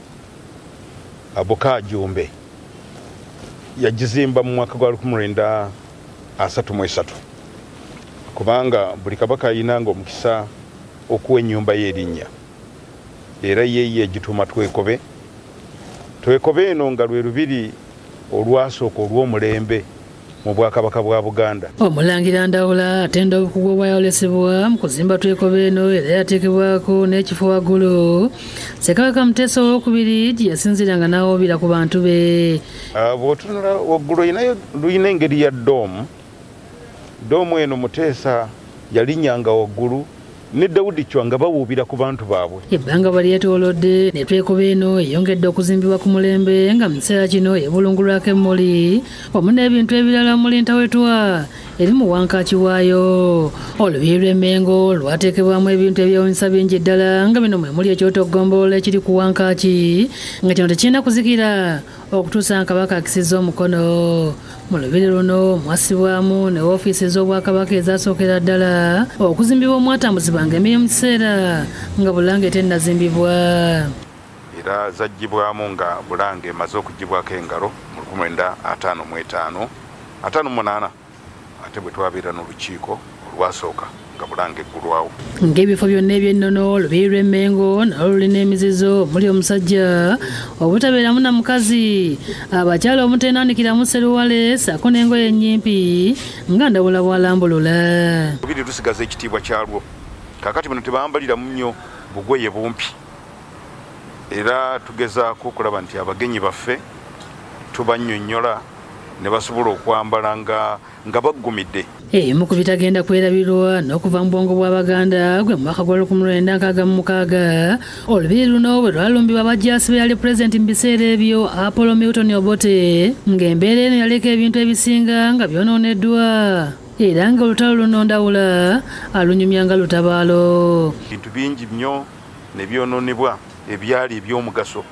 Bukajumbe yagizimba mu mwaka gwa 1933, kubanga buli kabaka ayinanga omukisa okuwa ennyumba ye erinnya, era ye yagituuma Twekobe. Twekobe eno nga lwe lubiri olwasooka olw'omulembe mu Bwakabaka bwa Buganda. Omulangira Ndawula atenda obukugu obwayolesebwa mu kuzimba Twekobe eno, era yateekebwako n'ekifo waggulu Ssekabaka Muteesa owokubiri gye yasinziiranga n'awoobera ku bantu be. Bw'otunula waggulu luyina engeri ya ddoomu. Ddoomu eno Muteesa yalinnyanga waggulu ne Daudi Chwa nga bawuubira ku bantu baabwe. Ebbanga bwe lyetoolodde ne Twekobe eno eyongedde okuzimbibwa ku mulembe nga mu kiseera kino ebulungulwako emmuli wamu n'ebintu ebirala omuli ntawetwa eri mu wankaaki waayo. Olubiri lw'Emmengo lwateekebwamu ebintu ebyewuunyisa bingi ddala nga bino mwe muli ekyoto ggombolola ekiri ku wankaaki nga kino tekirina kuzikira okutuusa nga Kabaka akisizza omukono. Mu lubiri luno mwassibwamu ne woofiisi ez'Obwakabaka ezasookera ddala okuzimbibwa omwatambuzibwanga emirimu mu kiseera nga Bulange tennazimbibwa. Era zaggyibwamu nga Bulange emaze okuggyibwako engalo mu 1955 58, ate bwe twabeera n'olukiiko olwasooka nga Bulange eggulwawo. Ng'ebifo byonna eby'ennono, olubiri lw'Emmengo nalwo lulina emizizo omuli omusajja obutabeeramu na mukazi, abakyala omutenaanikiramu sseruwale ssaako n'engoye ennyimpi nga Ndawula bw'alambulula. Olubiri lusigaza ekitiibwa kyalwo. Kaakati bano tebambaliramu nnyo bugoye bumpi, era tugezaako okulaba nti abagenyi baffe tubannyonnyola ne basobola okwambala nga baggumidde. Ebimu ku bitagenda kwerabirwa n'okuva mu bwongo bw'Abaganda gwe mu mwaka gwa 1966 olubiri luno bwe lwalumbibwa abajjaasi be yali pulezidenti mu biseera ebyo Apollo Milton Obote, ng'embeera eno yaleka ebintu ebisinga nga byonooneddwa, era nga olutalo luno Ndawula alunyumya nga lutabaalo. Ebintu bingi nnyo ne byonoonebwa ebyali eby'omugaso.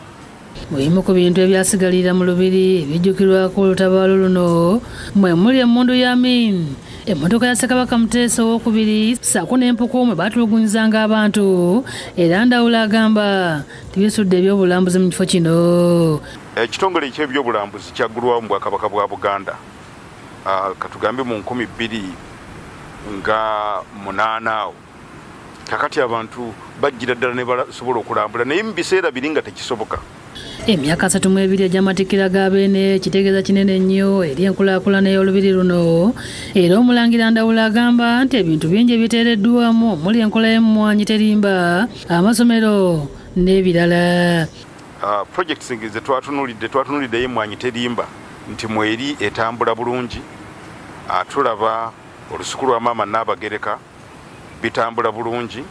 Mubimu ku bintu ebyasigalira mu lubiri ebijjukirwako olutabaalo luno mwe muli emmundu ya Amin, emmotoka ya Ssekabaka Muteesa owokubiri ssaako n'empuku mwe baatulugunyizanga abantu, era Ndawula agamba tibisudde ebyobulambuzi mu kifo kino. Ekitongole eky'ebyobulambuzi kyaggulwawo mu Bwakabaka bwa Buganda katugambe mu 2008 awo. Kakati abantu bajjira ddala ne basobola okulambula, naye mu biseera biri nga tekisoboka. Emyaka 32 egy'amatikkira ga Beene kitegeeza kinene nnyo eri enkulaakulana y'olubiri luno, era Omulangira Ndawula agamba nti ebintu bingi ebiteereddwamu omuli enkola y'emmwanyi terimba, amasomero n'ebirala. Projects ze twatunuulidde y'emmwanyi terimba nti mweri etambula bulungi, tulaba olusuku lwa Maama Nnaabagereka bitambula bulungi.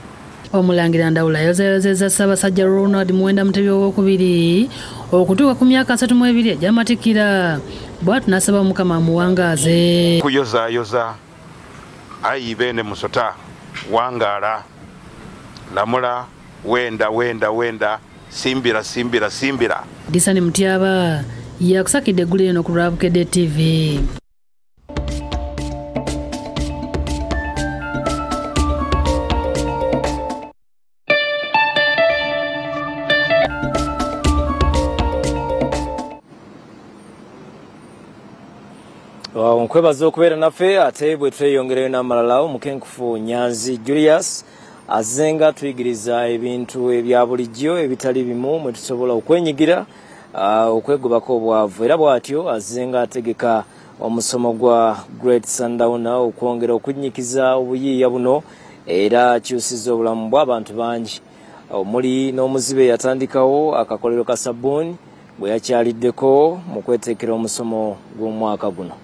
Omulangira Ndawula ayozayozezza Ssaabasajja Ronald Muwenda Mutebi owokubiri okutuuka ku myaka 32 egy'amatikkira, bw'atyo n'asaba Omukama amuwangaaze. Kuyozaayoza ayi Beene Musota, wangaala, lamula, wenda wenda wenda, simbira simbira simbira. Disani Mutyaba yakusakidde eggulu eno ku lwa Bukedde TV. Nkwebaza okubeera naffe ate bwe tweyongerayo n'amalala. Omukenkufu Nyanzi Julius azenga tuyigiriza ebintu ebya bulijjo ebitali bimu mwe tusobola okwenyigira okwegobako obwavu, era bw'atyo azenga ategeka omusomo gwa Great Sundowner okwongera okunyikiza obuyiiya buno, era akyusiza obulamu bw'abantu bangi omuli n'omuzibe yatandikawo akakolero ka sabbuuni bwe yakyaliddeko mu kweteekera omusomo gw'omwaka guno.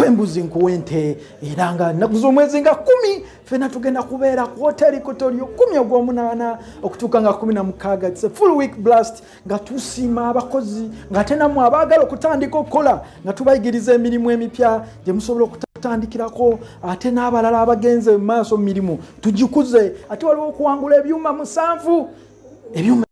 Embuzi nkuwente era nga nnaku z'omwezi nga 10 ffenna tugenda kubeera ku hoteri Kotolio 10 ogw'omunaana okutuuka nga 16. It's a full week blast nga tusiima abakozi nga ate nammwe abaagala okutandika okukola nga tubayigiriza emirimu emipya gye musobola okutandikirako, ate n'abalala abagenze mu maaso mu mirimu tugikuze. Ate waliwo okuwangula ebyuma 7, ebyuma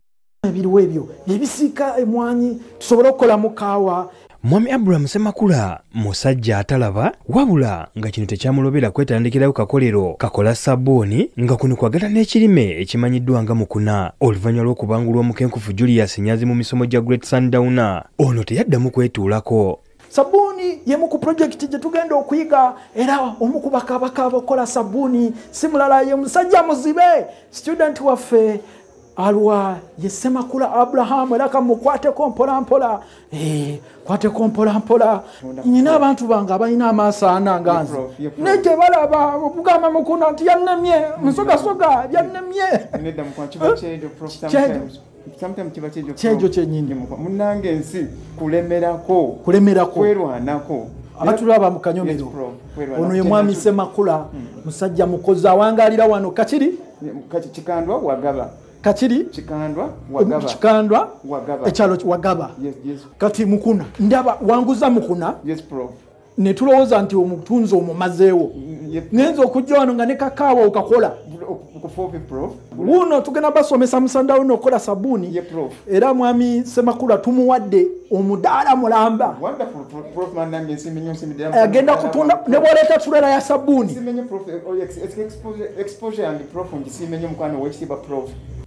ebiriwo ebyo ebisiika emwanyi tusobole okukolamu kaawa. Mwami Abraham Ssemakula musajja atalaba, wabula nga kino tekyamulobera kwetandikirawo kakolero kakola sabbuuni nga kuno kwagala n'ekirime ekimanyiddwa nga mukuna. Oluvannyuma lw'okubangulwa omukenkufu Julius Nyanzi mu misomo gya Great Sundowner, ono teyaddamu kwetuulako. Sabbuuni yemu ku projekiti gye tugenda okuyiga, era omu ku bakabaka abakola sabbuuni si mulala ye musajja muzibe student waffe alwa ye Ssemakula Abraham, era kamukwateko mpola mpola, kwateko mpola mpola. Nyina abantu bange abalina amaaso ana nga nze naye tebalaba, okugamba mukuna nti yannemye nsogasoga byannemye. Kyejo kyennyini munnange ensi kulemerako kwerwanako abatulaba mu kanyomero. Ono ye mwami Ssemakula, musajja mukozi awangalira wano Kakiri Kikandwa Wagaba, Kakiri Kikandwa Wagaba, Kikandwa Wagaba, ekyalo Wagaba. Yes. Kati mukuna ndaba wanguza mukuna. Yes, prof. Ne tulowooza nti omutunzi omumazeewo. Ngenza okujja wano nga ne kakaawa okakola. Wuno tugenda basomesa Musandawuna okukola sabbuuni. Era mwami Ssemakula tumuwadde omudaala mulamba. Agenda kutunda ne bw'oleeta turela ya sabbuuni.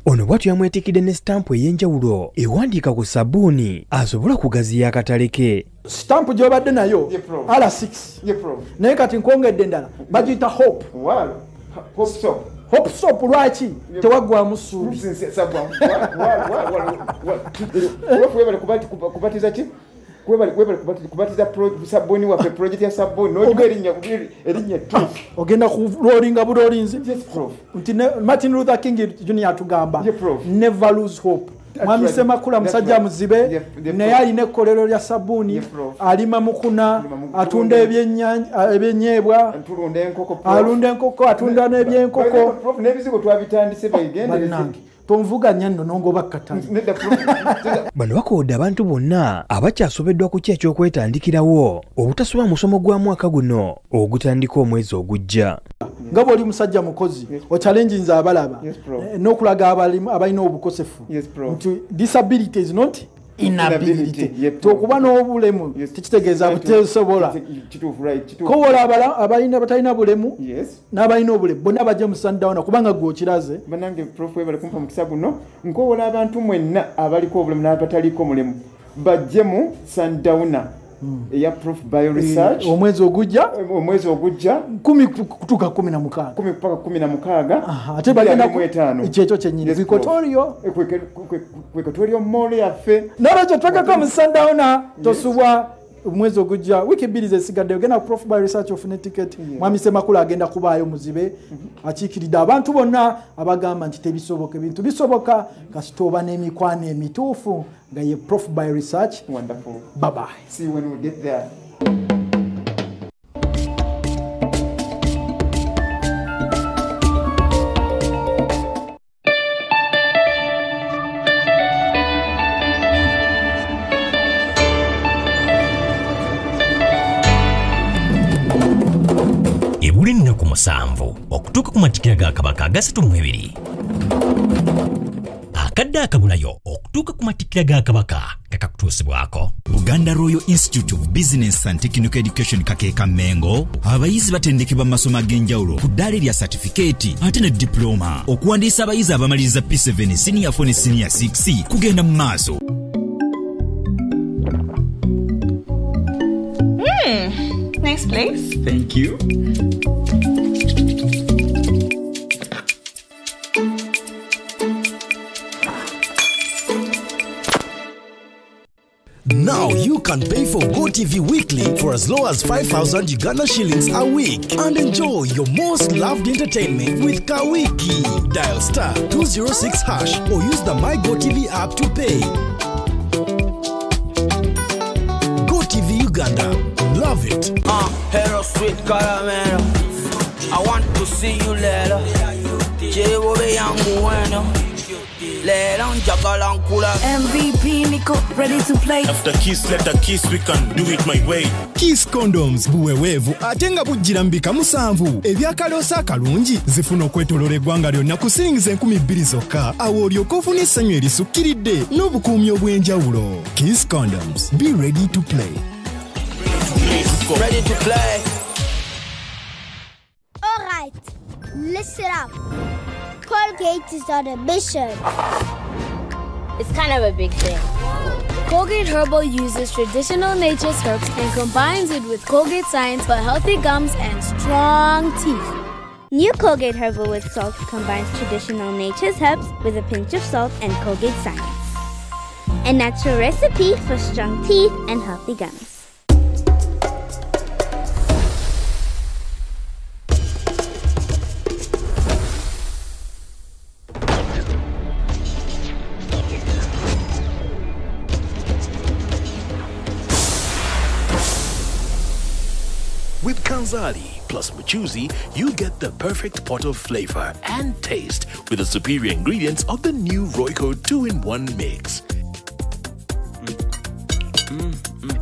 Ono bw'atyo yamwetikidde ne sitampu ey'enjawulo ewandiika ku sabbuuni asobola okugaziya akatale ke. Sitampu gy'obadde nayo R6, naye kati nkwongedde endala bagiyita Hope. Hope soap. Lwaki tewaggwamu ssuubi? Kubatiza ki? Kubatiza sabbuuni waffe, project ya sabbuuni n'ogiwa erinnya ettuufu. Ogenda kuloolinga buloolinzi nti Martin Luther King Jr. atugamba never lose hope. Mwami Ssemakula musajja muzibe naye alina ekkolero lya sabbuuni, alima mukuna, atunda ebyenyeebwa, alunda enkoko, atunda n'ebyenkoko. N'ebizigo twabitandise beegendereze. Tonvuganya nno n'ongoba kkatale. Bano bakoodde abantu bonna abakyasobeddwa ku ki ekyokwetandikirawo obutasoma musomo gwa mwaka guno ogutandika omwezi ogujja. Nga bw'oli musajja mukozi okyalenjinza abalaba n'okulaga abalina obukosefu nti disability is not inability. Okuba n'obulemu tekitegeeza buteesobola. Kowola abalina batalina bulemu n'abalina obulemu bonna bajje mu Sundowner kubanga gwe okiraze. Bannange Prof webale kumpa mukisa guno, nkowola abantu mwenna abaliko obulemu n'abataliko mulemu bajje mu Sundowner eya Prof Bio Research omwezi ogujja 10 kutuuka 16 10 paka 16, ate bagenda ku ekyo kyennyini Equatorial Mall yaffe. N'olwekyo twekako mu Sundowner tosubwa omwezi ogujja, wiiki 2 zesigadde ogenda ku Prof Bio Research ofune ticket. Mwami Ssemakula agenda kubaayo muzibe akiikiridde abantu bonna abagamba nti tebisoboka, ebintu bisoboka kasita oba n'emikwano emituufu nga ye Prof Bio Research. Wonderful. Bye bye. See you when we get there. Ebuli nnaku 7 okutuuka ku matikkira ga Kabaka aga 32. Akadde akabulayo okutuuka okutuuka ku matikkira ga Kabaka nga kakutuusibwako. Buganda Royal Institute of Business and Technical Education Kakeeka Mengo abayizi batendekebwa mu masomo ag'enjawulo ku ddaala erya satifikeeti ate ne diploma. Okuwandiisa abayizi abamaliriza P7, Senior 4 ne Senior 6 kugenda mu maaso. Nice place. Thank you. Now you can pay for GoTV weekly for as low as 5,000 Uganda shillings a week and enjoy your most loved entertainment with Kawiki. Dial *206# or use the My GoTV app to pay. GoTV Uganda. Love it. Hello sweet caramelo. I want to see you later. MVP Nico, ready to play. After kiss, let a kiss, we can do it my way. Kiss condoms buweweevu ate nga bujjira mbika 7 ebyakaloosa akalungi zifuna okwetoloola eggwanga lyonna ku siringi 2000 zokka awo olyoka ofuna essanyu erisukkiridde n'obukuumi obw'enjawulo. Kiss condoms, be ready to play. Ready to play. All right, listen up. Colgate is on a mission. It's kind of a big thing. Colgate Herbal uses traditional nature's herbs and combines it with Colgate science for healthy gums and strong teeth. New Colgate Herbal with Salt combines traditional nature's herbs with a pinch of salt and Colgate science. A natural recipe for strong teeth and healthy gums. With Kanzali plus Mchuzi, you get the perfect pot of flavor and taste with the superior ingredients of the new Royco 2-in-1 mix.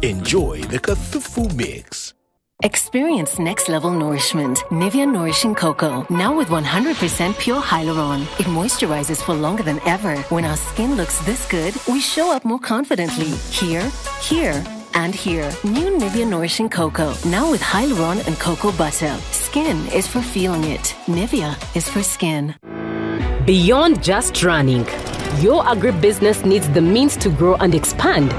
Enjoy the Kathufu mix. Experience next level nourishment. Nivea Nourishing Cocoa. Now with 100% pure hyaluron. It moisturizes for longer than ever. When our skin looks this good, we show up more confidently. Here, here, and here. New Nivea Nourishing Cocoa. Now with hyaluron and cocoa butter. Skin is for feeling it. Nivea is for skin. Beyond just running, your agribusiness needs the means to grow and expand.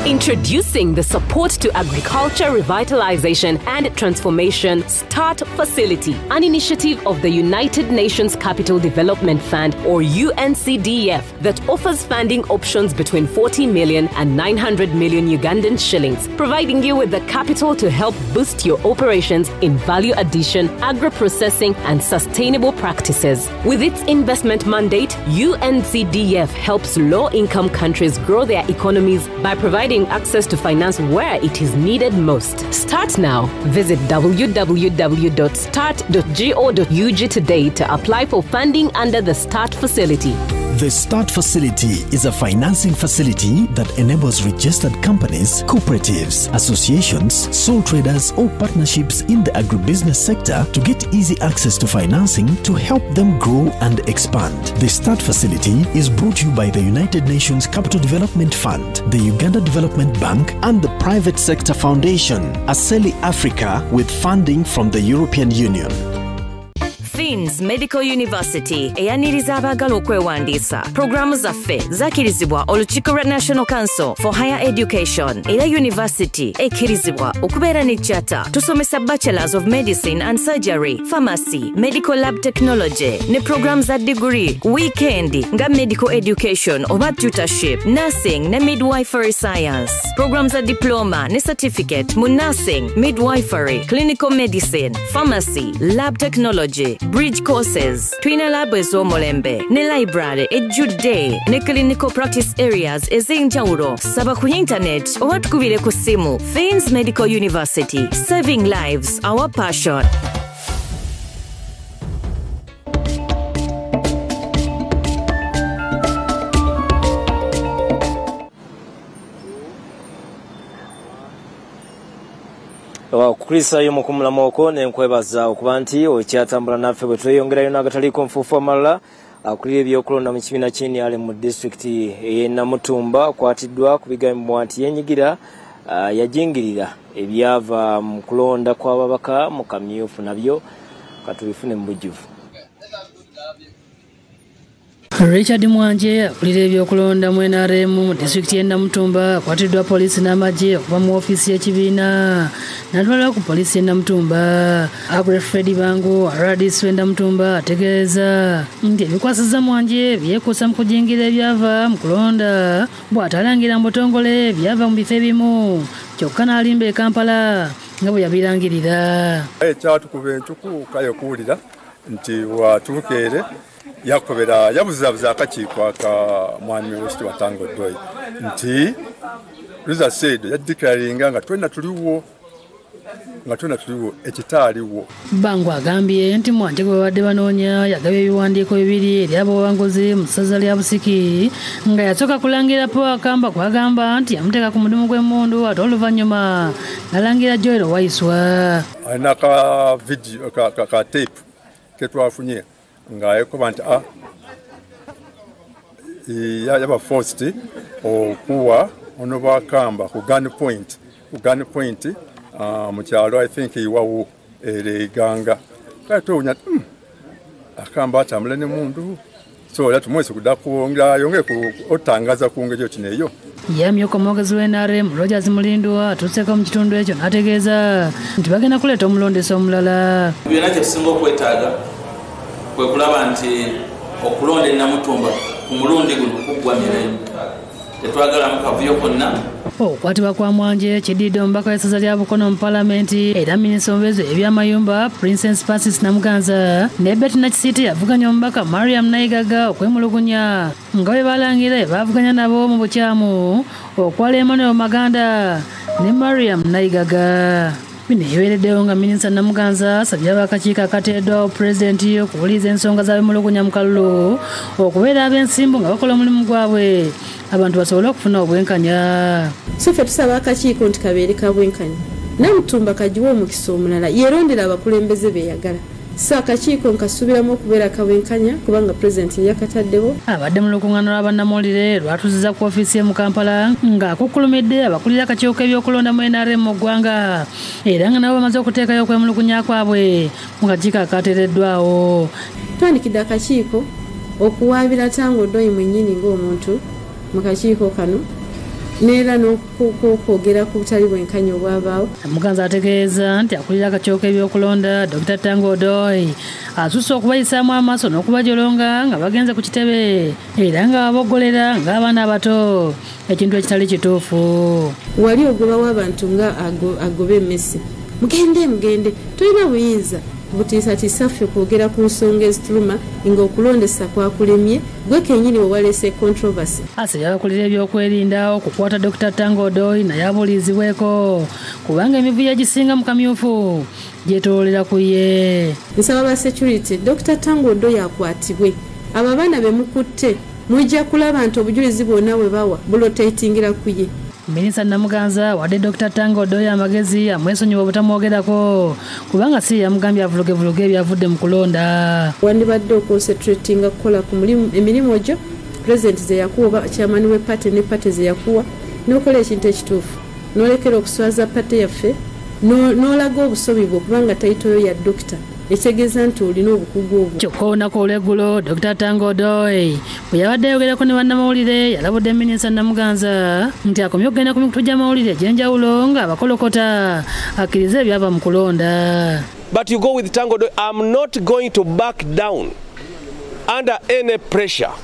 Introducing the Support to Agriculture Revitalization and Transformation START Facility, an initiative of the United Nations Capital Development Fund, or UNCDF, that offers funding options between 40 million and 900 million Ugandan shillings, providing you with the capital to help boost your operations in value addition, agro-processing, and sustainable practices. With its investment mandate, UNCDF helps low-income countries grow their economies by providing access to finance where it is needed most. Start now. Visit www.start.go.ug today to apply for funding under the START facility. The START facility is a financing facility that enables registered companies, cooperatives, associations, sole traders or partnerships in the agribusiness sector to get easy access to financing to help them grow and expand. The START facility is brought to you by the United Nations Capital Development Fund, the Uganda Development Bank and the Private Sector Foundation, Aseli Africa, with funding from the European Union. Fins Medical University eyaniriza abaagala okwewandiisa. Pulogulaamu zaffe zakkirizibwa olukiiko lwa National Council for Higher Education era university ekkirizibwa okubeera ne charter. Tusomesa Bachelors of Medicine and Surgery, Pharmacy, Medical Lab Technology ne pulogulaamu za degree, weekend nga Medical Education oba tutorship, Nursing ne Midwifery Science. Pulogulaamu za diploma ne certificate mu Nursing, Midwifery, Clinical Medicine, Pharmacy, Lab Technology, bridge courses, tulina lab ez'omulembe ne library ejjudde ne clinical practice areas ez'enjawulo. Saba ku internet oba tukubire ku ssimu. Fins Medical University, saving lives, our passion. Kukrisa yomu kumulamu okwo ne nkwebaza okuba nti okyatambula naffe bwe tweyongerayo n'agataliiko nfuufu amalala. Akulira ebyokulonda mu kibiina ky'NRM mu disitulikiti ey'e Namutumba akwatiddwa ku bigambibwa nti yenyigira yajingirira ebyava mu kulonda kw'ababaka mu kamyufu, nabyo katubifune mu bujjuvu. Richard Mwanje akulira ebyokulonda mu NRM mu disitulikiti y'e Namutumba akwatiddwa poliisi n'amagye okuva mu ofiisi y'ekibiina n'atwalibwa ku poliisi y'e Namutumba. Agre Fred Bangu RDC w'e Namutumba ategeeza nti ebikwasizza Mwanje byekuusa mu kujingira ebyava mu kulonda bw'atalangira mu butongole byava mu bifo ebimu kyokka n'alimba e Kampala nga bwe yabirangirira. Ekyatukuba encuku kayo kuwulira nti watuukeere yakobera yabuzabuza akakiiko aka mwami w'ekitiibwa Tanga Odoi nti Luza said yadeclaringa nga twena tuliwo ekitaaliwo. Bangu agambye nti Mwanje gwe babadde banoonya yagabye ebiwandiiko bibiri eri abawanguzi mu ssaza lya Busiki nga yasooka kulangira Paul Akamba kwagamba nti yamuteeka ku mudumu gw'emmundu ate oluvannyuma n'alangira Joel Waiswa. Alina ka video ka tape ke twafunye nga yekoba nti yaba forced okuwa ono Akamba ku gun point mu kyalo I think iwawu eriganga katonya Akamba atambula ne mundu so era tumwese kudda kuwongera yongere otangaza ku ngeri kino eyo. Yamyuka omwogezi wa NRM Rogers Mulindwa atuuseeko mu kitundu ekyo n'ategeeza nti bagenda kuleeta omulondesa omulala. Byonna kye tusinga okwetaaga kwe kulaba nti okulonda e Namutumba ku mulundi guno kuggwa mirembe, tetwagalamu kavuyo konna. Okukwatibwa kwa Mwanje kiddiridde omubaka w'essaza lya Bukono mu Paalamenti era minisita omubeezi ebyamayumba Princess Francis Namuganza ne Betty Nakisiita yavuganya omubaka Mariam Naigaga okwemulugunya nga bwe balangira baavuganya nabo mu bukyamu okwala Emmanuel Maganda ne Mariam Naigaga. Bino bibeereddewo nga minisita Namuganza asabye ab'akakiiko akateereddwawo pulezidenti okuwuliriza ensonga z'abemulugunya mu kalulu okubeera ab'ensimbu nga bakola omulimu gwabwe abantu basobole okufuna obwenkanya. So ffe tusaba akakiiko nti kabeere ka bwenkanya, Namutumba kagiwe omukisa omulala yeerondera abakulembeze beyagala. So akakiiko nkasuubiramu okubeera kabwenkanya kubanga pulezidenti yakataddewo. Abadde mu lukuŋŋaana lwa bannamawulire lwatuuzizza ku ofiisi ye mu Kampala ng'akukkulumidde abakulira akakiiko k'ebyokulonda mu NRM mu ggwanga era nga nabo bamaze okuteekayo okwemulugunya kwabwe mu kakiiko akateereddwawo. Twandikidde akakiiko okuwaabira Tanga Odoi mwennyini ng'omuntu mu kakiiko kano neera n'okwogera ku butali bwenkanya obwabaawo. Muganza ategeeza nti akulira akakiiko k'ebyokulonda Dr. Tanga Odoi asusse okubayisaamu amaaso n'okubajolonga nga bagenze ku kitebe era nga baboggolera ng'abaana abato, ekintu ekitali kituufu. Wali ogobawo abantu nga agoba emmese, mugende mugende, tolina buyinza butiisatiisa ffe kwogera ku nsonga ezituluma ng'okulondesa kwakulemye gwe kennyini we waleese controversy. Asabye abakulira ebyokwerinda okukwata Dr. Tanga Odoi naye abuulizibweko kubanga emivuyo egisinga mu kamyufu gyetoolera ku ye. Nsaba ba security Dr. Tanga Odoi akwatibwe, abo abaana be mukutte mujja kulaba nti obujulizi bwonna bwe bawa bulotatingira ku ye. Minisita Namuganza wadde Dr. Tanga Odoi amagezi amwesonyiwa obutamwogerako kubanga si yamugambye avulugevuluge ebyavudde mu kulonda. Wandibadde okoncentratinga kukola ku emirimu gyo pulezidenti ze yakuwa oba chairman we party ne party ze yakuwa n'okola ekintu ekituufu n'olekera okuswaza party yaffe n'olaga obusobi bwo kubanga tayitoyo ya dokita ekitegeeza nti olina obukugu obwo. Kyokka olunaku olw'eggulo Dr. Tanga Odoi bwe yabadde ayogerako ne bannamawulire yalabudde minisita Namuganza nti akomye okugenda ku mikutu gy'amawulire egy'enjawulo ng'abakolokota akkirize ebyava mu kulonda. But you go with Tanga Odoi, I'm not going to back down under any pressure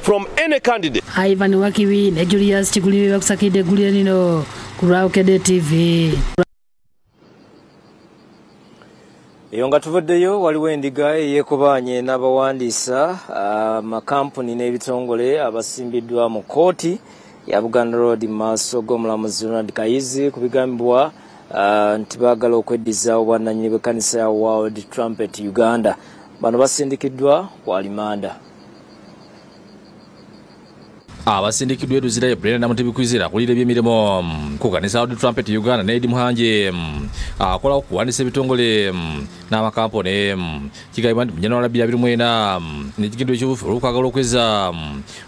from any candidate. Ivan Wakibi ne Julius Kigulibe bakusakidde eggulire lino ku lwa Bukedde TV. Eyo nga tuvuddeyo waliwo endiga eyeekobaanye n'abawandiisa amakampuni n'ebitongole abasimbiddwa mu kkooti ya Buganda Road mu maaso g'omulamuzi Ronald Kayizi ku bigambibwa nti baagala okweddiza obwannannyini bw'ekkanisa ya World Trumpet Uganda. Bano basindikiddwa ku alimanda. Abasindikiddwa e Luzira ye Brenda Namutebi Kwizera akulira ebyemirimu ku kanisa World Trumpet Uganda ne Eddie Muhangi akola okuwandiisa ebitongole n'amakampuni. Kigambibwa nti mu January 2024 n'ekigendero ekyobufu olw'okwagala okwezza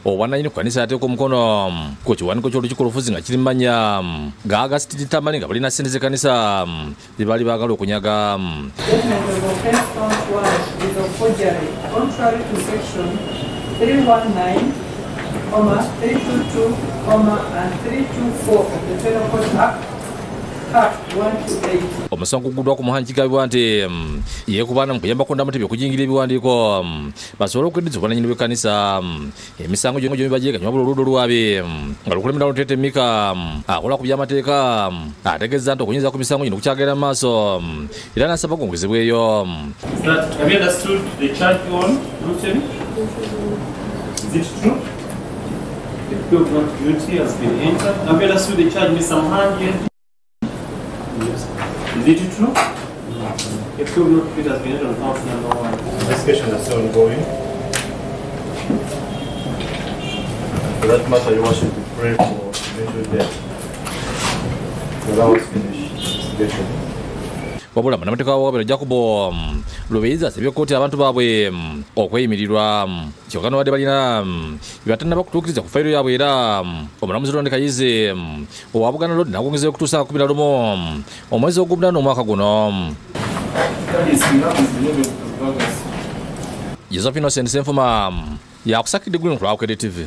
obwannannyini ku kanisa yateeka omukono ku kiwandiiko ky'olukiiko olufuzi nga kiri mu mannya ga Augustine Tamale nga balina ssente z'ekkanisa ze baali baagala okunyaga. Statement of offense count 1 is of forgery, contrary to section 319, 322, and 324 of the Penal Code Act, Cap 128. Omusango guguddwa ku Muhangi kigambibwa nti yeekubaana mu kuyambako Namutebi okujingira ebiwandiiko basobole okweddiza obwannannyini bw'ekkanisa. Emisango gyonna gyombi bagyeganya wabula oludda olwabi nga lukulembera Lutete Mika akola ku by'amateeka ategeeza nti okunyinza ku misango gino kukyagenda mu maaso era n'asaba gwongezebweyo. Have you understood the charge on Lutete? Is it true? The plea of not guilty has been entered. Have you understood the charge, Mr. Muhangi? Yes. Is it true? A plea of not guilty has been entered on count number 1. Investigation is still ongoing. For that matter, you want to pray for eventual death. So that was finished investigation. Wabula munnamateeka wa Wabero Jacobo Lubeyiza asabye kkooti abantu baabwe okweyimirirwa kyokka n'abadde balina bye batannaba kutuukiriza ku fayiro yaabwe era omulamuzi Ronald Kayize owa Buganda Road n'akwongezeyo okutuusa 11 omwezi ogw'omunaana omwaka guno. Joseph Innocent Senfuma yakusakidde Green ku Bukedde TV.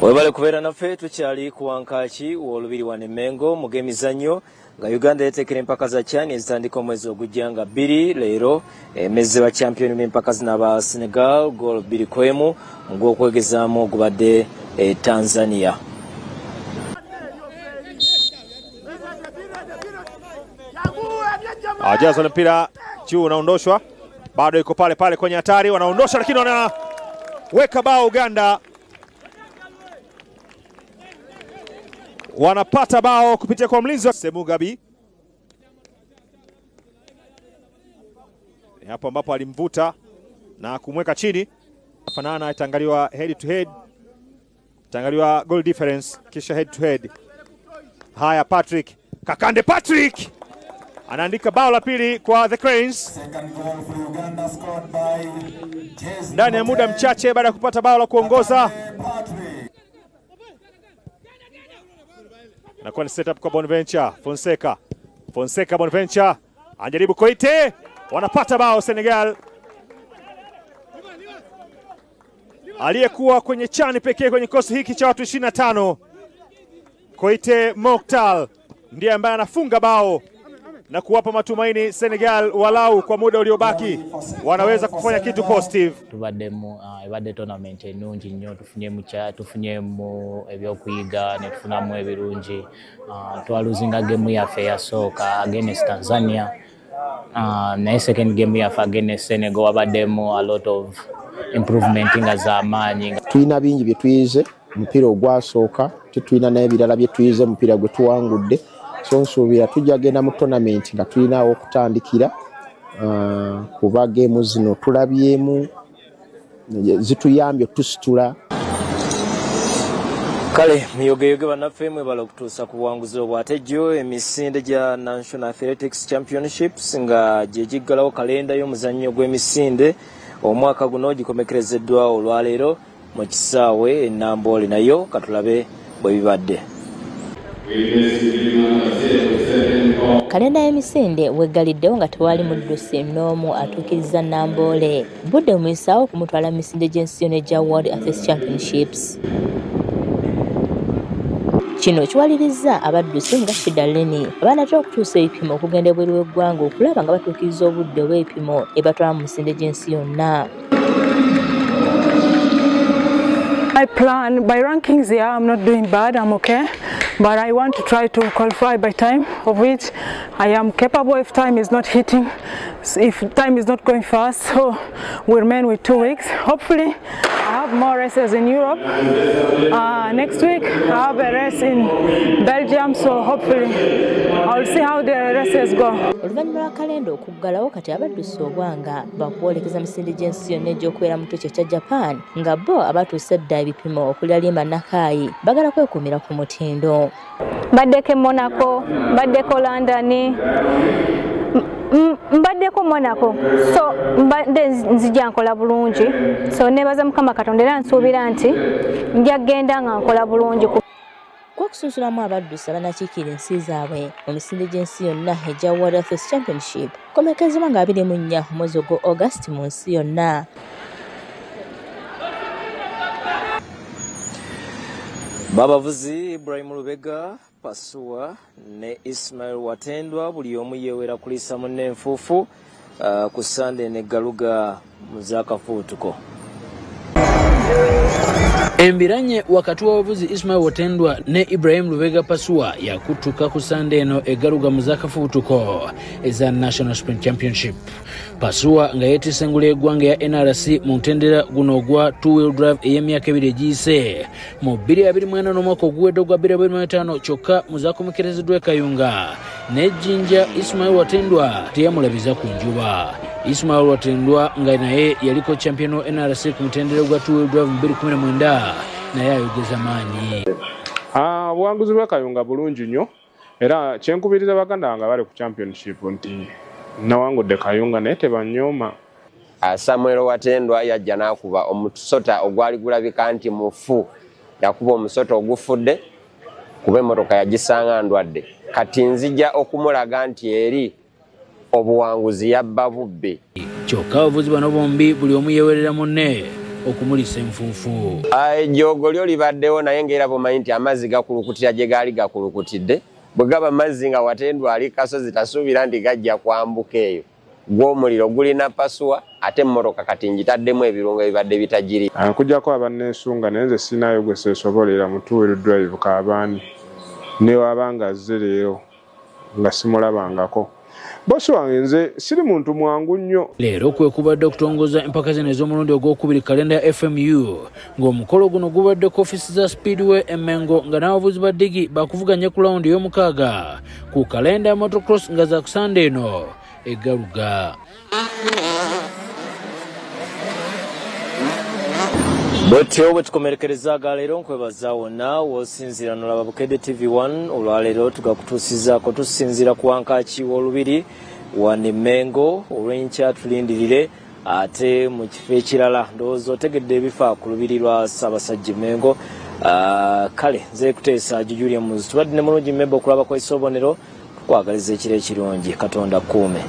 Webale kubeera naffe tukyali ku wankaaki w'olubiri wano e Mengo mu g'emizannyo nga Uganda yeetekera empaka za CHAN ezitandika omwezi ogujja nga 2 leero emezze ba champion b'empaka zino aba Senegal goal 2-1 mu gw'okwegezaamu ogubadde e Tanzania. Ajaza mpira juu unaondoshwa, bado iko pale pale kwenye hatari, wanaondosha lakini wanaweka bao Uganda. Wanapata bao kupitia kwa mlinzi wa Semugabi. Hapo ambapo alimvuta na kumweka chini. Fanana itaangaliwa head to head. Itaangaliwa goal difference kisha head to head. Haya, Patrick Kakande, Patrick anaandika bao la pili kwa The Cranes. Ndani ya muda mchache baada ya kupata bao la kuongoza. Na kwa setup kwa Bonventure, Fonseca. Fonseca Bonventure anajaribu Koite, wanapata bao Senegal. Aliyekuwa kwenye chani pekee kwenye kikosi hiki cha watu 25, Koite Mokhtar ndiye ambaye anafunga bao na kuwapa matumaini Senegal walau kwa muda uliobaki wanaweza kufanya kitu positive. Tubaddemu ebadde tournament ennungi nnyo, tufunyemu ebyokuyiga ne tufunamu ebirungi. Twaluzinga game yaffe eyasooka against Tanzania, naye second game yaffe against Senegal wabaddemu a lot of improvement nga z'amaanyi. Tulina bingi bye tuyize mupiira ogwasooka, tetulina n'ebirala bye tuyize mupiira gwe tuwangudde. So nsuubira tujja genda mu tournament nga tulina okutandikira kuba game zino tulabyemu zituyambye tusitula. Kale miyogeyoge bannaffe mwebala okutuusa ku buwanguzi obwo. Ate jjo emisinde gya National Athletics Championships nga gye giggalawo kalenda y'omuzannyo gw'emisinde omwaka guno gikomekerezeddwa olwaleero mu kisaawe e Namboole, nayo katulabe bwe bibadde. Kalenda y'emisinde weggaliddewo nga tewali muddusi n'omu atuukiriza Namboole. Budde muyisaawo okumutwala mu misinde gy'ensi yonna egya World Athletics Championships. Kino kiwalirizza abaddusi nga Shida Leni abaanatera okutuusa ebipimo okugenda ebweru w'eggwanga okulaba nga batuukiriza obudde obw'ebipimo ebatwala mu misinde gy'ensi yonna. I plan by rankings, yeah, I'm not doing bad, I'm okay. But I want to try to qualify by time, of which I am capable if time is not hitting, if time is not going fast. So we remain with 2 weeks. Hopefully, I have have more races in Europe. Next week I have a race in Belgium, so hopefully I'll see how the races go. Oluvannyuma lwa kalenda okuggalawo kati abaddusi obwanga bakwolekeza misinde gy'ensi yonna egy'okubeera mu Tokyo kya Japan nga bo abatuuse dda ebipimo okuli Halima Nakaayi bagala kwekuumira ku mutindo. Mbaddeko Monaco, mbaddeko London, mbaddeko Monaco, so mbadde nzija nkola bulungi, so nebaza Mukama Katonda era nsuubira nti nja kugenda nga nkola bulungi. Okusunsulamu abaddusi abanakiikira ensi zaabwe mu misinde gy'ensi yonna egya World Athletics Championship komekezebwa nga 24 omwezi ogwa August mu nsi yonna. Babavuzi Ibrahim Lubega Pasua ne Ismail Watendwa buli omu yeewera kulisa munne enfuufu ku Sande ne Galuga mu Embiranye wakati w'abavuzi Ismail Watendwa ne Ibrahim Lubega Pasua yakutuka ku Sande eno egaluga mu zakafuutuko eza National Sprint Championship. Pasua nga yeetisse engule y'eggwanga ya NRC mu mutendera guno ogwa two wheel drive ey'emyaka ebiri egiyise mu 2024 n'omwaka oguwedde ogwa 2025, kyokka mu zaakomekerezeddwa e Kayunga n'ejjinja Ismail Watendwa teyamulabiza ku njuba. Ismail Watendwa nga naye yaliko champion wa NRC ku mutendera gwa two wheel drive mu 2019 naye ayogeza maanyi. Obuwanguzi bwa Kayunga bulungi nnyo era kyenkubiriza baganda bange bali ku championship nti nawangudde Kayunga naye tebanyooma. Samuel Watendwa yajja n'akuba omusota ogwali gulabika nti mufu, yakuba omusota ogufudde kuba emmotoka yagisanga ndwadde. Kati nzija okumulaga nti eri obuwanguzi yabba bubbe. Kyokka abavuzi bano bombi buli omu yeewerera munne okumulisa enfuufu. Ejjoogo lyo libaddewo naye ng'era bw'omanyi nti amazzi gakulukutira gye gaali gakulukutidde. Bwe gaba mazzi nga Watendwa ali kasozi tasuubira nti gajja kwambuka eyo. Gw'omuliro gulina Pasua ate emmotoka kati ngitaddemu ebirungo ebibadde bitagiri. Okuggyako abanneesunga naye nze sirinayo gwe seesobolera mu two wheel drive kaabaani ne waba nga azze leero nga simulabangako. Bosi wange nze siri muntu mwangu nnyo. Leero kwe kubadde okutongoza empaka zino ez'omulundi ogwokubiri kalenda ya FMU ng'omukolo guno gubadde ku ofiisi za Speedway e Mengo nga n'abavuzi ba ddigi bakuvuganya ku lawundi ey'omukaaga ku kalenda ya motocross nga za kusande eno e Galuga. Bwetyo bwe tukomerekereza agaleero nkwebaza wonna w'osinziira n'olaba Bukedde TV1 olwaleero tugakutuusizaako tusinziira ku wankaaki w'olubiri wano Mengo olw'enkya tulindirire ate mu kifo ekirala. Ndowooza otegedde ebifa ku lubiri lwa Ssaabasajja Mengo. Kale nze kuteesa Julius tubadde ne mulungi mmemba okulaba kw'esobonero tukwagaliza ekiro ekirungi. Katonda kkuume.